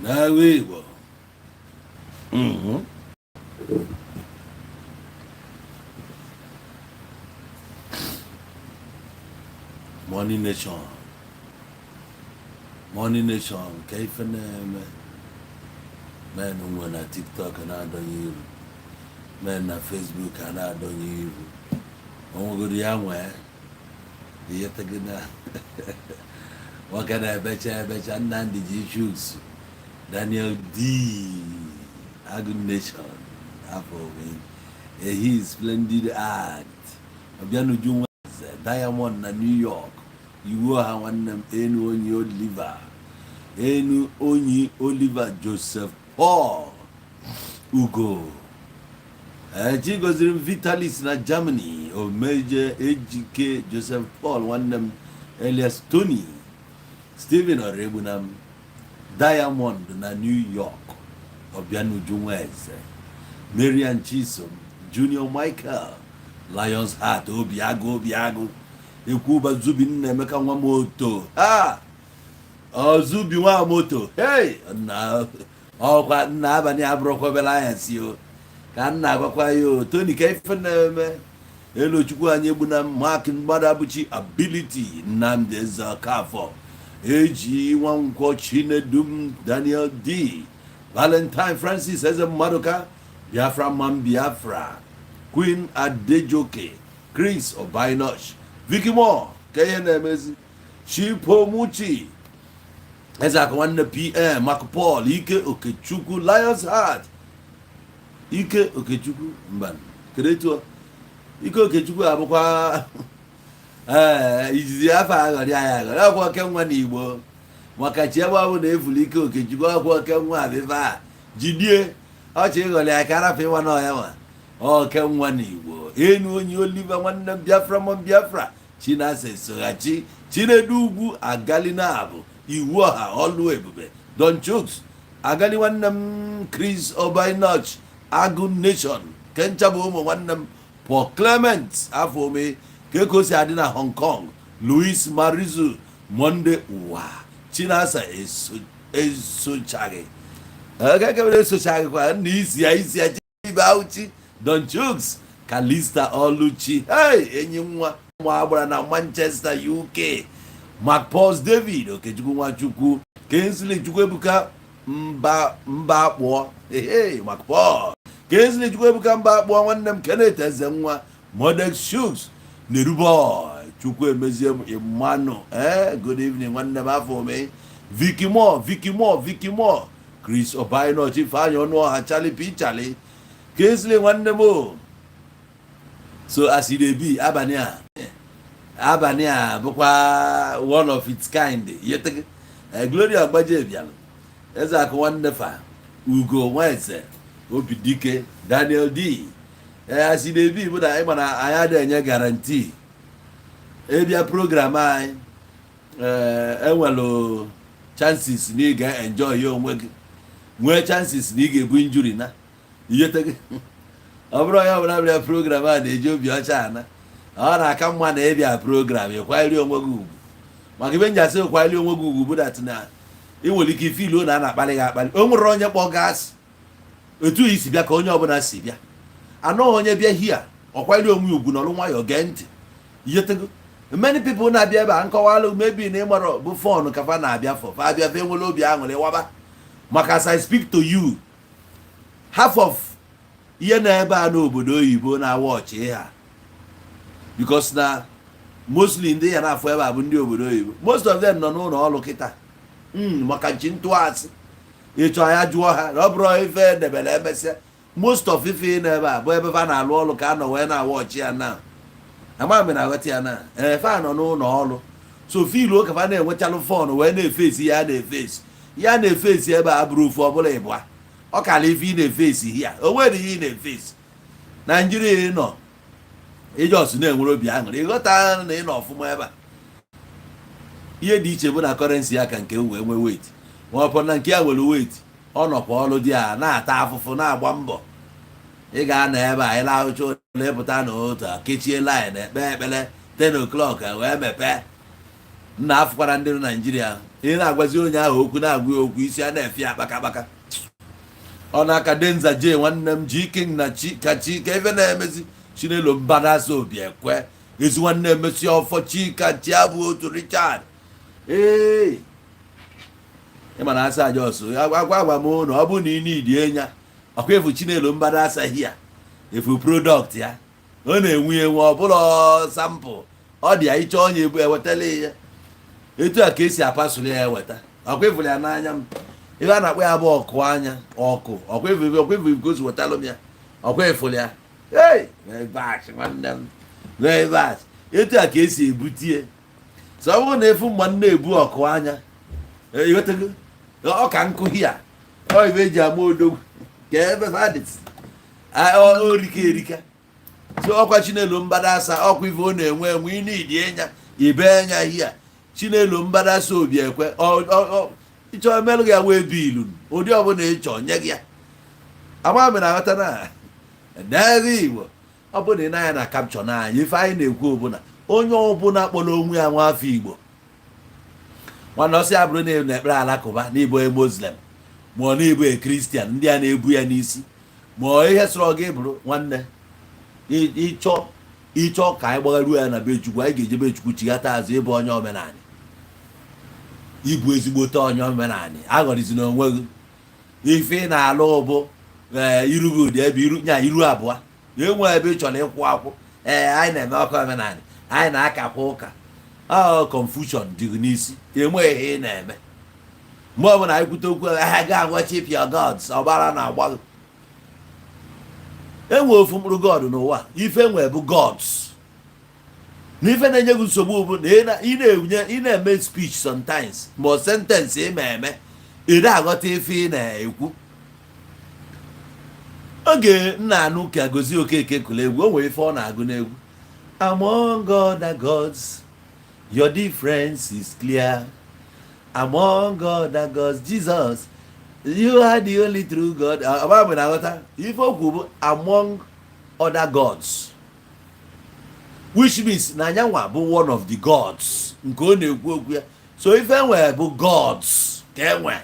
N'agha Igbo. Money Nation, Money Nation, ka ife na-eme men nwe na TikTok na-adọnye iru men na Facebook a na-adọnye iru onwegoro ya nwee ihe tegị na nwoke na-ebecha ebecha. Nnamdi G. Chuks, Daniel D, Agụ Nation, afọ onwe ehi splendid act, Obianuju Nwaeze, Diamond na New York, Iwu Ọha nwanne m, Enu Onyi Oliver, Enu Onyi Oliver, Joseph Paul Ugo, Chigoziri m, Vitalis na Germany, Omeje Ejike, Joseph Paul nwanne m, Elias Tony, Stephen Oregbunam, Diamond na New York, Obianuju Nwaeze, Marian Chisom, Junior Michael, Lions Heart, Obiagụ, Obiagụ Ekwuba, Zubi Nnaemeka, nwa moto ha, Ozubi nwa moto, hey, nna ọkwa nna abalị abụrụkwabela anya si o ka nna agwakwa ya o. Tony, ka ife na-eme elu Chukwu anyị egbuna. Mark Mmadụ Abụchi, Ability, Nnamdi Eze Okafọ, Eji Nwankwọ, Chinedum, Daniel D, Valentine Francis, Eze Mmadụka, Biafra Man, Biafra Queen, Adejoke, Chris Obinosh, Vicky Moore, ka ihe na-emezi, Chipomuchi, Eze Akụ nwanne, PM Mark, Paul Ike Okechukwu, Lions Heart, Ike Okechukwu, mba, kedu etu Ike Okechukwu abụkwa ee izizi afọ aghọrị anyị aghọrị ọkwa oke nwa n'Igbo, maka chi ebe ọ bụ na efulu Ike Okechukwu ọkwa oke nwa abịfa a jidie ọchị ịghọrị anyị ka arapụ ịnwa na ọya nwa oke nwa n'Igbo. Enu Onye Oliver nwanne m, Biafra mọ Biafra, Chinasa Esoghachi, Chinedu Ugwu, Agalina, bụ Iwu Ọha, Ọlụ Ebube, Don Chuks, Agali nwanne m, Chris Obinoch, Agụ Nation, kencha bụ ụmụ nwanne m, Paul Clement, afọ ome ka eko si adị na Hong Kong, Louis Marizu, Monde ụwa, Chinasa esochaghị ekekebere esochaghị kwa na isi ya isi ya Chibe Auchi, Don Chuks, Kalista Oluchi, hey, enyi nwa nwa agbara na Manchester, UK, Mark Pauls, David Okechukwu, Nwachukwu, Kingsley Chukwuebuka, mba mba akpụọ, hey, Mark Paul, Kingsley Chukwuebuka, mba akpụọ nwanne m, Kenneth Eze nwa, Modex Shuks, Neruboy, Chukwu emezie m, Emmanuel, good evening nwanne m, afọ ome, Vicky Moore, Vicky Moore, Vicky Moore, Chris Obino, Ifeanyị Ọnụọha, Charlie P, Charlie, Kingsley nwanne m o. So as e dey be, abalị a, abalị a bụkwa one of its kind. Yetege Gloria Agbaje bịalụ, Eze Akụ nwanne fa, Ugo Nwaeze, Obidike, Daniel D. As e dey be bụ na ịma na anyị adịghị enye guarantee ịbịa program anyị. Enwelu chances na ị ga-enjoy ya onwe gị, nwee chances na ị ga-ebu injury na iyetege. Ọ bụrụ onye ọbụla bịa program a na-eji obi ọcha ana, ọ na-aka mma na ịbịa program ịkwanyere onwe gị ugwu, maka ibe njasị ịkwanyere onwe gị ugwu bụ that na ị nwere ike ifilu na a na-akpali gị akpali. O nwere onye kpọ gasị etu i si bịa ka onye ọbụla si bịa anọghị. Onye bịa hia ọkwanyere onwe ya ugwu, nọrọ nwayọọ gee ntị, iyetego. Many people na-abịa ebe a nkọwalụ maybe na ịmarọ bụ fọn ka fa na-abịa fọ fa abịa fa enwere obi aṅụrị waba, maka as I speak to you, half of ihe na ebe a n'obodo oyibo na-awa ọchị ha, because na mostly ndị ya na-afụ ebe a bụ ndị obodo oyibo. Most of them nọ n'ụlọ ọrụ kịta, maka nchi ntụasị ịchọ ya jụọ ha na ọ bụrụ ife edebere emesịa. Most of ife na ebe a bụ ebe fa na-alụ ọrụ ka a nọ wee na-awa ọchị ya na ama m na aghọta ya na ee fa nọ n'ụlọ ọrụ. So filu ka fa na-enwechalụ fọn wee na-efesi ya, na-efesi ya, na-efesi ebe a bụrụ ofu ọbụla ịbụa ọ kara ife ị na-efesi ya o nwere ihe ị na-efesi Naijiria. Ị nọ ijos na-enwere obi aṅụrị, ịghọta na ị nọ ọfụma ebe a. Ihe dị iche bụ na currency ya ka nke m wee nwee weight, ma ọ bụ na nke ya nwere weight. Ọ nọkwa ọrụ dị a na-ata afụfụ na-agba mbọ. Ị ga-anọ ebe a ịlahụcha ụlọ, ịpụta n'otu kechie line, ekpe ekpere 10 o'clock wee mepee. Nna, afụkwara ndị nọ Naijiria. Ị na-agwazi onye ahụ okwu, na-agwa ya okwu, isi a na-efe ya kpaka kpaka. Ọ na-aka Denza J, nwanne m, G King na chi ka chi ka ebe na-emezi Chinelo Mbadasa Obi ekwe ezi nwanne emesi ọfọ chi ka chi abụ otu Richard. Ee, ị ma na asa jos agwa agwa m ụnụ, ọ bụrụ na ị nidi enya ọkwa efu Chinelo Mbadasa hia efu product ya, ọ na-enwe enwe, ọ bụla sample ọ dị ya. Ịchọ onye ebu ewetala ya, etu a ka esi apasụrụ ya eweta. Ọkwa ifụrụ ya n'anya m, ihe a na-akpọ ya bụ ọkụ anya ọkụ. Ọkwa ifụrụ, ọkwa ifụrụ ka o si wetalụ m ya. Ọkwa ifụrụ ya. Hey, very nwanne m, very bad. Etu a ka esi ebutie. So ọ bụrụ na efu mgba m na-ebu ọkụ anya, ịghọtago, ọ ka nkụ hia ọ ibe eji ama odogwu ka ebe ha dị orika erika. So ọkwa Chinelo Mbadasa, ọkwa ife ọ na-enwe enwe, ị na-idi enya ibe enya hia Chinelo Mbadasa Obi ekwe ịchọ emelụ gị ya wee bi ilu ụdị ọbụla ịchọ nye gị ya. Ama m na aghọta na n'ebe Igbo, ọ bụrụ na ị na-anya na caption anyị, ife anyị na-ekwu ọbụla, onye ọbụla kpọrọ onwe ya nwa afọ Igbo, nwanne, ọsị ya bụrụ na ị na-ekpere Alakụba, na ịbụ onye Muslim, ma ọ na-ebu Christian, ndị a na-ebu ya n'isi, ma ọ ihe sọrọ gị bụrụ, nwanne, ịchọ ịchọ ka anyị gbagharuo ya na be Chukwu, anyị ga-eje be Chukwu chighata azụ. Ịbụ onye omenala, ịbụ ezigbote onye omenala, aghọrịzina onwe gị. Ife ị na-alụ bụ ee, iru gị dị ebe iru nya iru abụọ enwe ebe ị chọrọ ịkwụ akwụ. Ee, anyị na-eme ọkụ omenala, anyị na-akakwa ụka. Ọ confusion dị gị n'isi, enweghị ihe ị na-eme. Mgbe ọbụla anyị kwute okwu, ha ga worship your gods, ọgbara na-agba gị. Enwe ofu mkpụrụ god n'ụwa, ife nwe bụ gods. Na ife na-enye gị nsogbu bụ na ị na-enye, ị na-eme speech sometimes, ma ọ sentence ị ma eme, ị na-aghọta ife ị na-ekwu. Oge nna anụ ka Gozie Okeke kụrụ egwu, o nwere ife ọ na-agụ n'egwu: "Among other gods, your difference is clear. Among other gods, Jesus, you are the only true God." Ọba bụ na-aghọta ife okwu bụ "among other gods", which means na anyanwa bụ one of the gods nke ọ na-ekwu okwu ya. So ife enwe bụ gods ka enwe.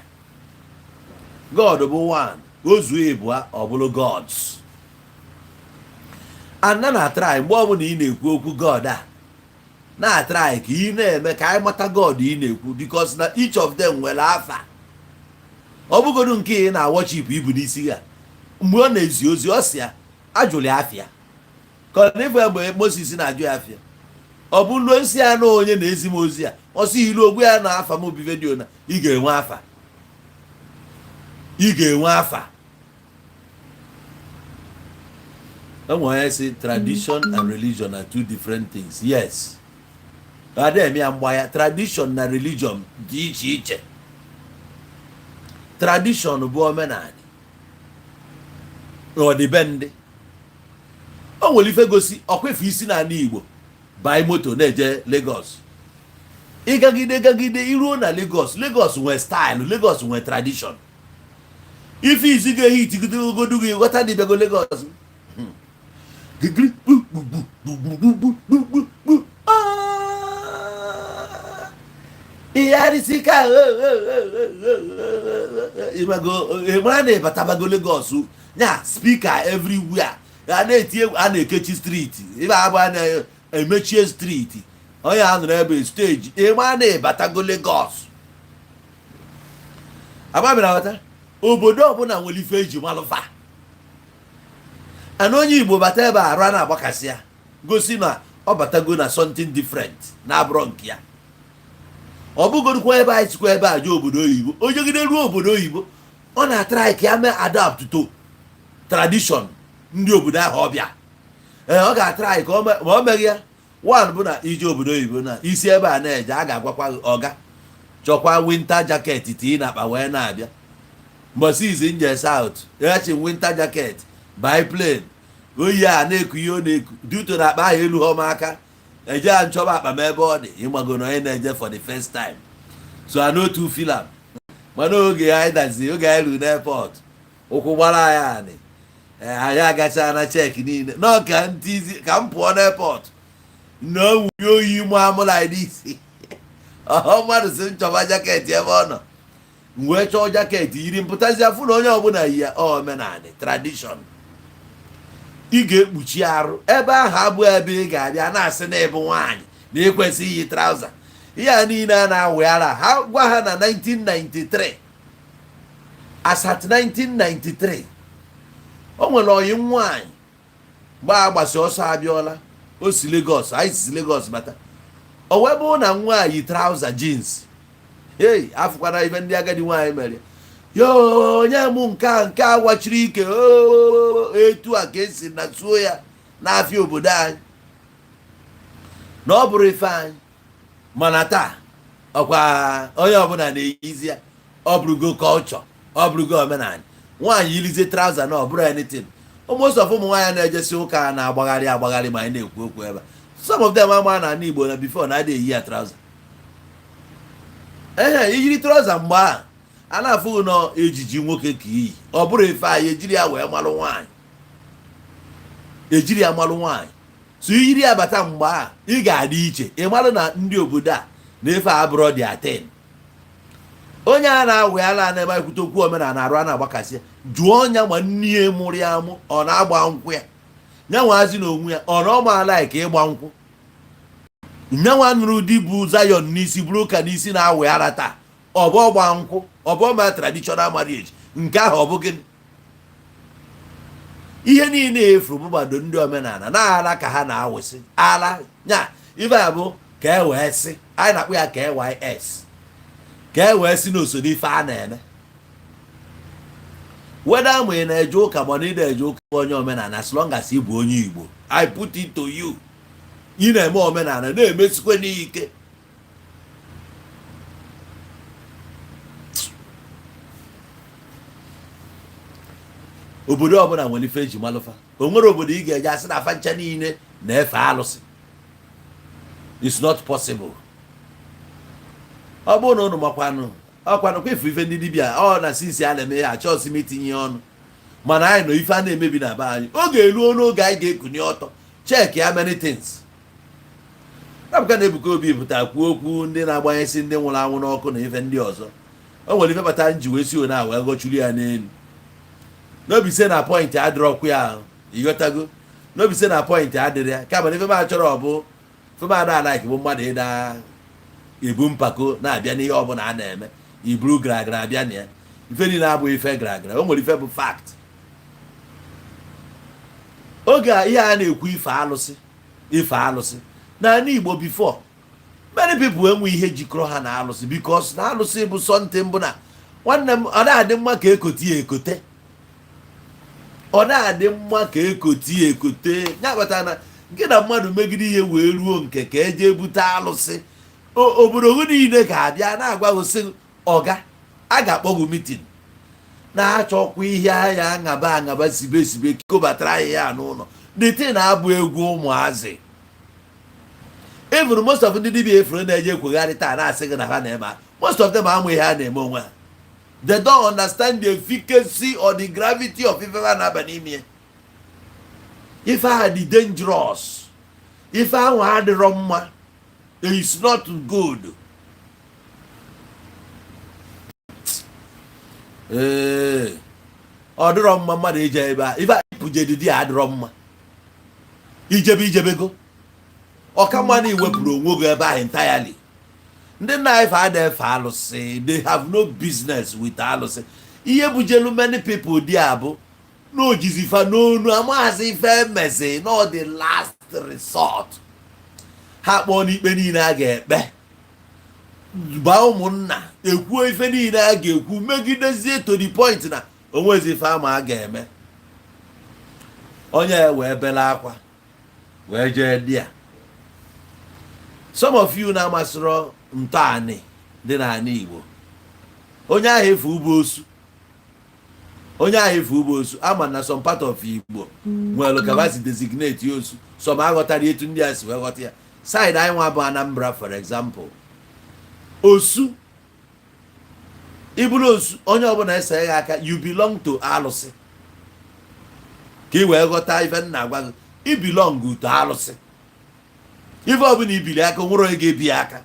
God bụ one, o zuo ịbụa, ọ bụrụ gods. Ana na try, mgbe ọbụla ị na-ekwu okwu God a, na-atry ka ị na-eme ka anyị mata God ị na-ekwu, because na each of them nwere afa. Ọ bụgodu nke ị na-worship ibu n'isi ya, mgbe ọ na-ezi ozi, ọ sị ya ajụrụ ya afịa ka ọ na-efu ya. Mgbe Moses na-ajụ ya afịa, ọ bụ luo nsị ya na onye na-ezi m ozi a, ọ sị ilu ogwu ya na afa m bi video na ị ga-enwe afa, ị ga-enwe afa. Enwe onye sị tradition and religion are two different things. Yes, ada eme ya mgbaya. Tradition na religion dị iche iche. Tradition bụ omenala ọdịbendị. O nwere ife gosi ọkwefu isi n'ala Igbo bai moto na-eje Lagos, ịgagide gagide iruo na Lagos. Lagos nwee style, Lagos nwee tradition. Ife izi ga-ehi itigidegodu gị ghọta dịbịago Lagos. Gigiri gbu gbu gbu gbu gbu gbu gbu gbu. Ah! Ihe arịsị ka ịmago ịmara na ịbatabago Lagos nya speaker everywhere, a na-eti egwu, a na-ekechi street, ibe abụ a na-emechie street, onye a nọrọ ebe stage, ịma na ịbatago Lagos. Agbabịara ghọta obodo ọbụla nwere ife eji malụfa ana. Onye Igbo bata ebe a, arụ a na-agbakasị ya, gosi na ọ batago na something different na abụrọ nke ya. Ọ bụgodikwa ebe anyị sikwa ebe a jee obodo oyibo, o jegide ruo obodo oyibo, ọ na-atry ka ya mee adapt to tradition ndị obodo ahụ ọ bịa. Ee, ọ ga-atry ka ma o meghị ya. One bụ na ije obodo oyibo na isi ebe a na-eje, a ga-agwakwa gị, ọga chọkwa winter jacket tii na akpa wee na-abịa. Mbọsị izi nje south, echi winter jacket by plane, oyi a na-eku ihe ọ na-eku duto na akpa ahụ elu ha m aka eje a nchọba akpa m ebe ọ dị. Ịmago na onye na-eje for the first time, so I no too feel am. Mana oge anyị dazi, oge anyị ruru n'airport, ụkwụ gbara anyị anị. Ee, anyị agacha na check niile nọ ka ntizi ka m pụọ n'airport na nwunye oyi mụ amụ like this. Ọ mmadụ si m chọba jacket ebe ọ nọ, m wee chọọ jacket yiri, mpụtazi afụ na onye ọbụla yi ya. Ọ omenanị, tradition. Ị ga-ekpuchi arụ ebe ahụ, abụghị ebe ị ga-abịa na-asị na ịbụ nwaanyị na ịkwesị iyi trouser. Ihe a niile a na-awụ ara ha, gwa ha na 1993, as at 1993, o nwere oyi nwaanyị mgbe a gbasi ọsọ abịọla. O si Lagos, anyị si Lagos bata. O wee bụrụ na nwaanyị trouser jeans, hey, afụkwana ibe ndị agadi nwaanyị mere yo onye mụ nke a, nke a wachiri ike oo. Etu a ka esi na tuo ya n'afịa obodo anyị na ọ bụrụ ife anyị. Mana taa, ọkwa onye ọbụla na-eyizi ya. Ọ bụrụgo culture, ọ bụrụgo omenala. Nwaanyị yilizie trouser na ọ bụrụ anything. Most of ụmụ nwaanyị na-ejesi ụka na-agbagharị agbagharị, ma anyị na-ekwu okwu ebe a, some of them ama na ala Igbo na before na adịghị eyi ya trouser. Ehe, iyiri trouser mgbe a, a na-afụghị nọ ejiji nwoke ka iyi. Ọ bụrụ ife anyị ejiri ya wee malụ nwaanyị, ejiri ya malụ nwaanyị. So iyiri ya bata mgbe a, ị ga-adị iche. Ị marụ na ndị obodo a na-efe abụrọ dị aten. Onye a na-awụ ala na-eme ekwute okwu omenala, arụ a na-agbakasị ya. Jụọ ọnya ma nne ya mụrụ ya amụ, ọ na-agba nkwụ ya. Nyanwazi na onwe ya, ọ na ọ maala ka ịgba nkwụ. Nyanwa nụrụ di bụ Zion n'isi, bụrụ ụka n'isi, na-awụ ara taa. Ọ bụ ọgba nkwụ, ọ bụ ọma traditional marriage nke ahụ. Ọ bụ gịnị? Ihe niile efuru bụ gbado ndị omenala na-ala ka ha na-awụsị ala nya. Ife a bụ ka e wee sị anyị na-akpọ ya KYS, ka e wee sị n'osoro ife a na-eme. Weda ma ị na-eje ụka, ma na ị na-eje ụka, onye omenala, as long as ị bụ onye Igbo, I put it to you, ị na-eme omenala na-emesikwe n'ike. Obodo ọbụla nwere ife eji malụfa. O nwere obodo ị ga-eje asị na afa ncha niile na-efe alụsị? It's not possible. Ọ bụrụ na ụnụ makwanụ ọkwanụ kwa ifu ife ndị dibịa ọ na sinsi a na-eme ya, achọghịsị m itinye ọnụ, mana anyị nọ ife a na-emebi na be anyị. Oge eruo n'oge anyị ga-ekuni ọtọ check ya many things. Ebuka na Ebuka Obi pụtara kwuo okwu ndị na-agbanyesị ndị nwụrụ anwụ n'ọkụ na ife ndị ọzọ. O nwere ife kpatara nji wee si one a wee ghọchuru ya n'elu n'obi se na point adịrọkwu ya ahụ. Ịghọtago? N'obi se na point adịrị ya, kama na ife m achọrọ ọ bụ ife m ada like bụ mmadụ ịda ebu mpako na-abịa n'ihe ọbụla a na-eme, iburu gara gara abịa na ya. Ife niile abụghị ife gara gara. O nwere ife bụ fact. Oge a ihe a na-ekwu ife alụsị, ife alụsị n'ala Igbo before, many people enwe ihe jikọrọ ha na alụsị, because na alụsị bụ something bụ na, nwanne m, ọ na-adị mma ka ekote ya ekote, ọ na-adị mma ka ekote ya ekote. Ya kpatara na gị na mmadụ megide ihe wee ruo nke ka eje bute alụsị, obodo gị niile ga-abịa na-agwa gị sị, ọga, a ga-akpọ gị meeting na-achọkwa ihe anya aṅaba aṅaba, sibe sibe kobatara anyị ya n'ụlọ. The thing na-abụ egwu ụmụazị. Even most of ndị dibịa efuru na-eje ekwegharị taa na-asị gị na ha na-eme, most of them amụ ihe ha na-eme onwe ha. They don't understand the efficacy or the gravity of ife ha na-aba n'ime ya. Ife ahụ dị dangerous, ife ahụ adịrọ mma. It's not good. Ee, ọ dịrọ mma mmadụ ije ebe a. Ife a pụjedidi a adịrọ mma ijebe ijebego. Ọka mma na iwepụrụ onwe gị ebe ahụ entirely. Ndị nna anyị fa ada efe alụsị. They have no business with alụsị. Ihe bujelu many people dị a bụ na ojizifa n'onu amaghazị ife emezi no the last resort. Ha kpọọ n'ikpe niile a ga-ekpe, gbaa ụmụnna, ekwuo ife niile a ga-ekwu, megidezie to the point na onwezi ife ama a ga-eme. Onye wee bele akwa wee jee di ya. Some of you na-amasịrọ ntọanị dị n'ala Igbo. Onye ahụ efu ugbo osu, onye ahụ efu ugbo osu, ama na some part of Igbo nwere ka ha si designate osu. Some aghọtara etu ndị a si wee ghọta ya. Side anyị nwa bụ Anambra, for example, osu, ịbụrụ osu, onye ọbụla ese ya aka, you belong to alụsị. Ka ị wee ghọta ife m na-agwa gị, i belong to alụsị. Ife ọbụla ibili aka, nwere onye ga-ebi ya aka.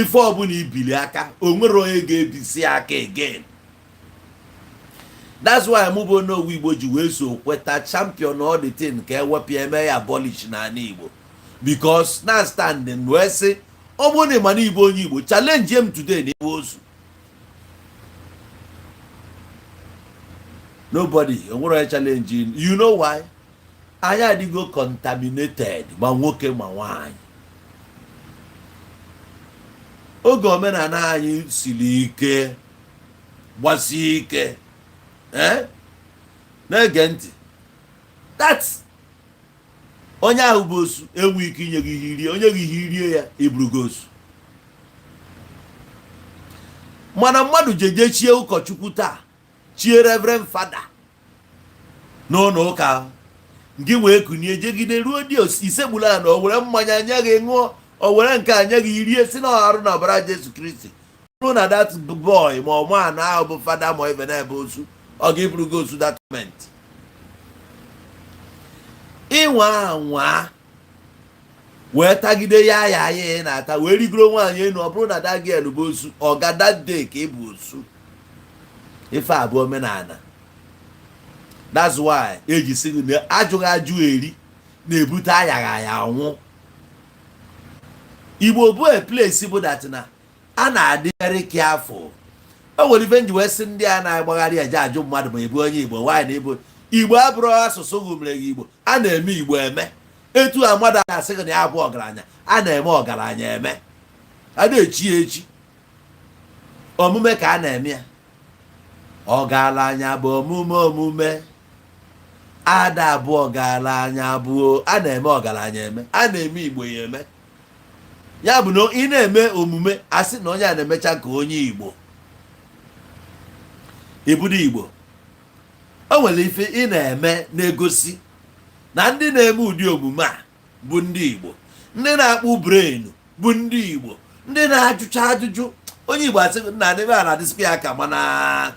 Ife ọbụla ibili aka, o nwere onye ga-ebisi aka again. That's why mụ bụ Onowu Igbo ji wee so kweta champion all the thing ka ewepụ ya, eme ya abolish n'ala Igbo, because na standing wee sị, ọ bụrụ na ị ma na Igbo, onye Igbo, challenge m today na Igbo ozu. Nobody, o nwere onye challenge. You know why? Anyị adịgo contaminated, ma nwoke ma nwaanyị. Oge omenala anyị siri ike, gbasie ike, na-ege ntị, that onye ahụ bụ osu enwe ike inye gị ihe irie, onye gị ihe irie ya, iburugo osu. Mana mmadụ jeje chie ụkọchukwu taa, chie reverend fada n'ụlọ ụka gị, wee kunie jegide ruo dị isegbula ya na o were mmanya nye gị ṅụọ, o were nke a nye gị rie, si na arụ na ọbara Jesu Kristi, bụrụ na that boy ma ọ man ahụ bụ fada ma ibe na-ebe osu, ọ ga-eburu gị osu that moment. Ịnwa anwa wee tagide ya ya ya ị na-ata, wee rigoro nwaanyị enu, ọ bụrụ na that girl bụ osu, ọ ga that day ka ị bụ osu. Ife a bụ omenala. That's why eji sị gị na ajụghị ajụ eri na-ebute ayaghị aya anwụ. Igbo bụ a place bụ that na a na-adị very careful. O nwere ife nji wee sị ndị a na-agbagharị eje ajụ mmadụ ma ebu onye Igbo nwaanyị na ịbụ Igbo abụrụ asụsụ gụmere gị. Igbo a na-eme Igbo eme. Etu a mmadụ asị gị na ya bụ ọgaranya, a na-eme ọgaranya eme, a na-echi ya echi. Omume ka a na-eme ya. Ọgaranya bụ omume, omume ada abụọ. Ọgaranya abụọ, a na-eme ọgaranya eme, a na-eme Igbo ya eme. Ya bụ na ị na-eme omume, asị na onye a na-emecha ka onye Igbo. Ibudo Igbo, o nwere ife ị na-eme na-egosi na ndị na-eme ụdị omume a bụ ndị Igbo. Ndị na-akpụ brain bụ ndị Igbo. Ndị na-ajụcha ajụjụ, onye Igbo asị nna n'ebe a na-adịsịkwa ya ka. Mana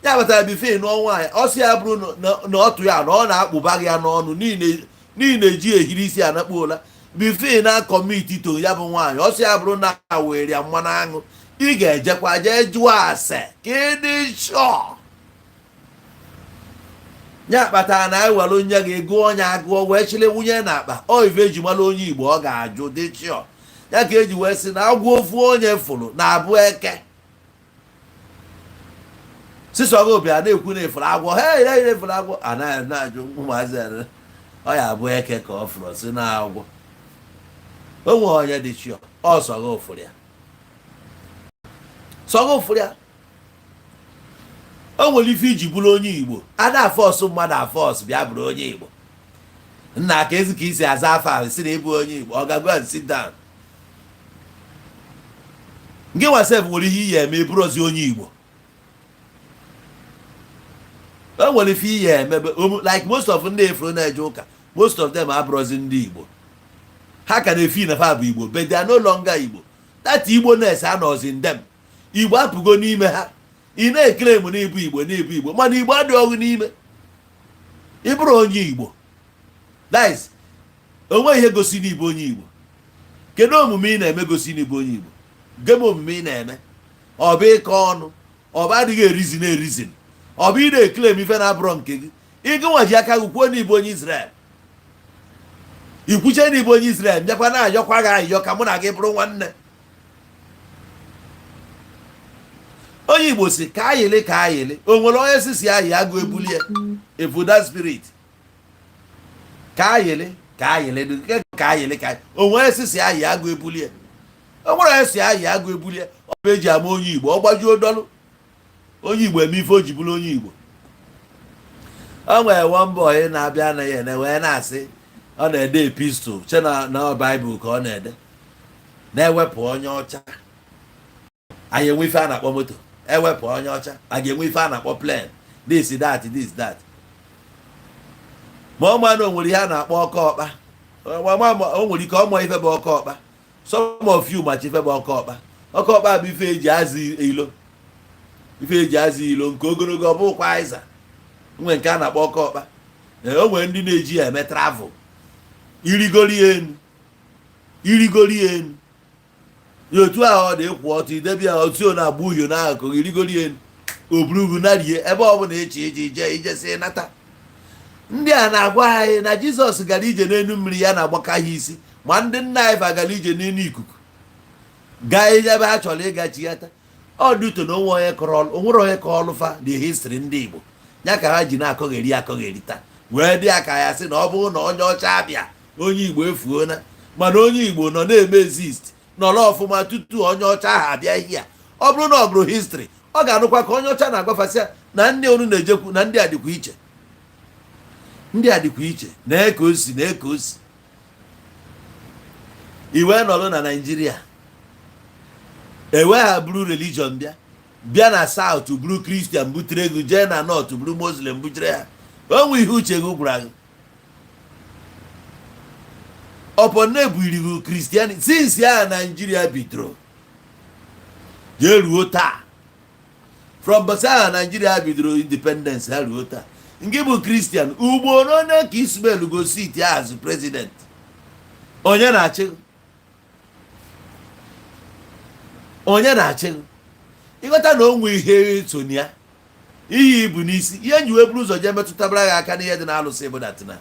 ya batara bife nụọ nwaanyị, ọsị ya bụrụ na ọtụ ya na ọ na-akpụba gị ya n'ọnụ n'ihi na-eji ehiri isi anakpuola bife na commit to ya bụ nwaanyị. Ọsị ya bụrụ na were ya mmanụ aṅụ, ị ga-ejekwa jee jụọ ase ka ị dị sure. Ya kpatara na ewere nye gị gụọ onye agụọ wee chịrị nwunye na akpa ọ ife eji mara onye Igbo, ọ ga-ajụ dị sure. Ya ka eji wee sị na agwọ ofu onye fụrụ na-abụ eke sisọgị obi a na-ekwu na efuru agwọ, hei hei, efuru agwọ, anaghị na-ajụ ụmụazị a, ọ ya abụ eke ka ọ fụrụ si na agwọ. O nwere onye dị sure ọ sọgị ụfụrụ ya, sọgị ụfụrụ ya. O nwere ife iji bụrụ onye Igbo. A na-afọsụ mmadụ afọsụ bịa bụrụ onye Igbo. Nna ka ezi ka isi aza afọ ahụ si na ịbụ onye Igbo, ọ ga-go and sit down. Ngị nwa sef nwere ihe iyi eme ịbụrụzi onye Igbo. O nwere ife iyi eme like most of ndị efuru na-eje ụka, most of them abụrụzi ndị Igbo. Ha ka na-efi na fa bụ Igbo, but they are no longer Igbo. That Igbo-ness anọzi in them. Igbo apụgo n'ime ha. Ị na-ekele m n'ịbụ Igbo, n'ịbụ Igbo, mana Igbo adịghị ọgụ n'ime. Ịbụrụ onye Igbo, that is, onwe ihe gosi n'ịbụ onye Igbo. Kedu omume ị na-eme gosi n'ịbụ onye Igbo? Gem omume ị na-eme, ọ bụ ịkọ ọnụ, ọ bụ adịghị erizin erizin, ọ bụ ị na-ekele m ife na-abụrọ nke gị. Ịgụnwa ji aka gị kwuo n'ịbụ onye Israel, ikwuche n'ịbụ onye Israel, bịakwa na-ayọkwa gị ayọ ka mụ na gị bụrụ nwanne. Onye Igbo si ka ayịlị ka ayịlị, o nwere onye si ayị agụ ebulie efuda spirit ka ayịlị ka ayịlị ka ayịlị ka o nwere si ayị agụ ebulie, o nwere onye si ayị agụ ebulie. Ọ bụ eji ama onye Igbo. Ọ gbajuo dọlụ, onye Igbo eme ife o ji bụrụ onye Igbo. O nwere one boy na-abịa anaghị ene wee na-asị ọ na-ede epistle, che na Baịbụl ka ọ na-ede, na-ewepụ onye ọcha anyị enwe ife a na-akpọ moto, ewepụ onye ọcha a ga-enwe ife a na-akpọ plane, this that this that. Ma ọ ma na o nwere ihe a na-akpọ ọkọ ọkpa. O nwere ike ọmụ ife bụ ọkọ ọkpa. Some of you macha ife bụ ọkọ ọkpa. Ọkọ ọkpa bụ ife eji azụ ilo, ife eji azụ ilo nke ogologo. Ọ bụkwa ịza nwe nke a na-akpọ ọkọ ọkpa. O nwere ndị na-eji ya eme travel, irigori enu, irigori enu. Ya otu ahụ ọ dị, ịkwụ ọtọ, idebe ya otu ọ na-agba uhie n'akụkụ, irigoro elu, oburugu narie ebe ọ bụla echi iji jee ijesi nata. Ndị a na-agwa anyị na Jizọs gara ije n'elu mmiri, ya na-agbaka ha isi. Ma ndị nna anyị fa gara ije n'elu ikuku, gaa ebe ha chọrọ ịga chighata. Ọ dị ụtọ na onwe onye kọrọ, onwere onye kọrọ fa the history ndị Igbo ya ka ha ji na-akọgheri akọgheri taa, wee dị ya ka ya sị na ọ bụrụ na onye ọcha abịa, onye Igbo efuona. Mana onye Igbo nọ na-eme exist, nọrọ ọfụma tutu onye ọcha ahụ abịa. Ihe a, ọ bụrụ na ọ gụrụ history, ọ ga-anụkwa ka onye ọcha na-agwafasị ya na ndị onu na-ejekwu na ndị a dịkwa iche, ndị a dịkwa iche, na ka o si na ka o si iwe nọrọ na Naijiria ewe ha buru religion bịa, bịa na South buru Christian butere ego, jee na North buru Muslim butere ha. Onwe ihe uche gị gwara gị ọpọ na-ebiri gị Christian since ya Naijiria bidoro jee ruo taa. From mbọsị ahụ Naijiria bidoro independence ha ruo taa, nke bụ Christian ugboro one ka Ismail go sit as president? Onye na-achị gị? Onye na-achị gị? Ịghọta na onwe ihe so na ya, ihe ibu n'isi, ihe nji wee buru ụzọ jee metụtabara gị aka n'ihe dị na-alụsị bụ that na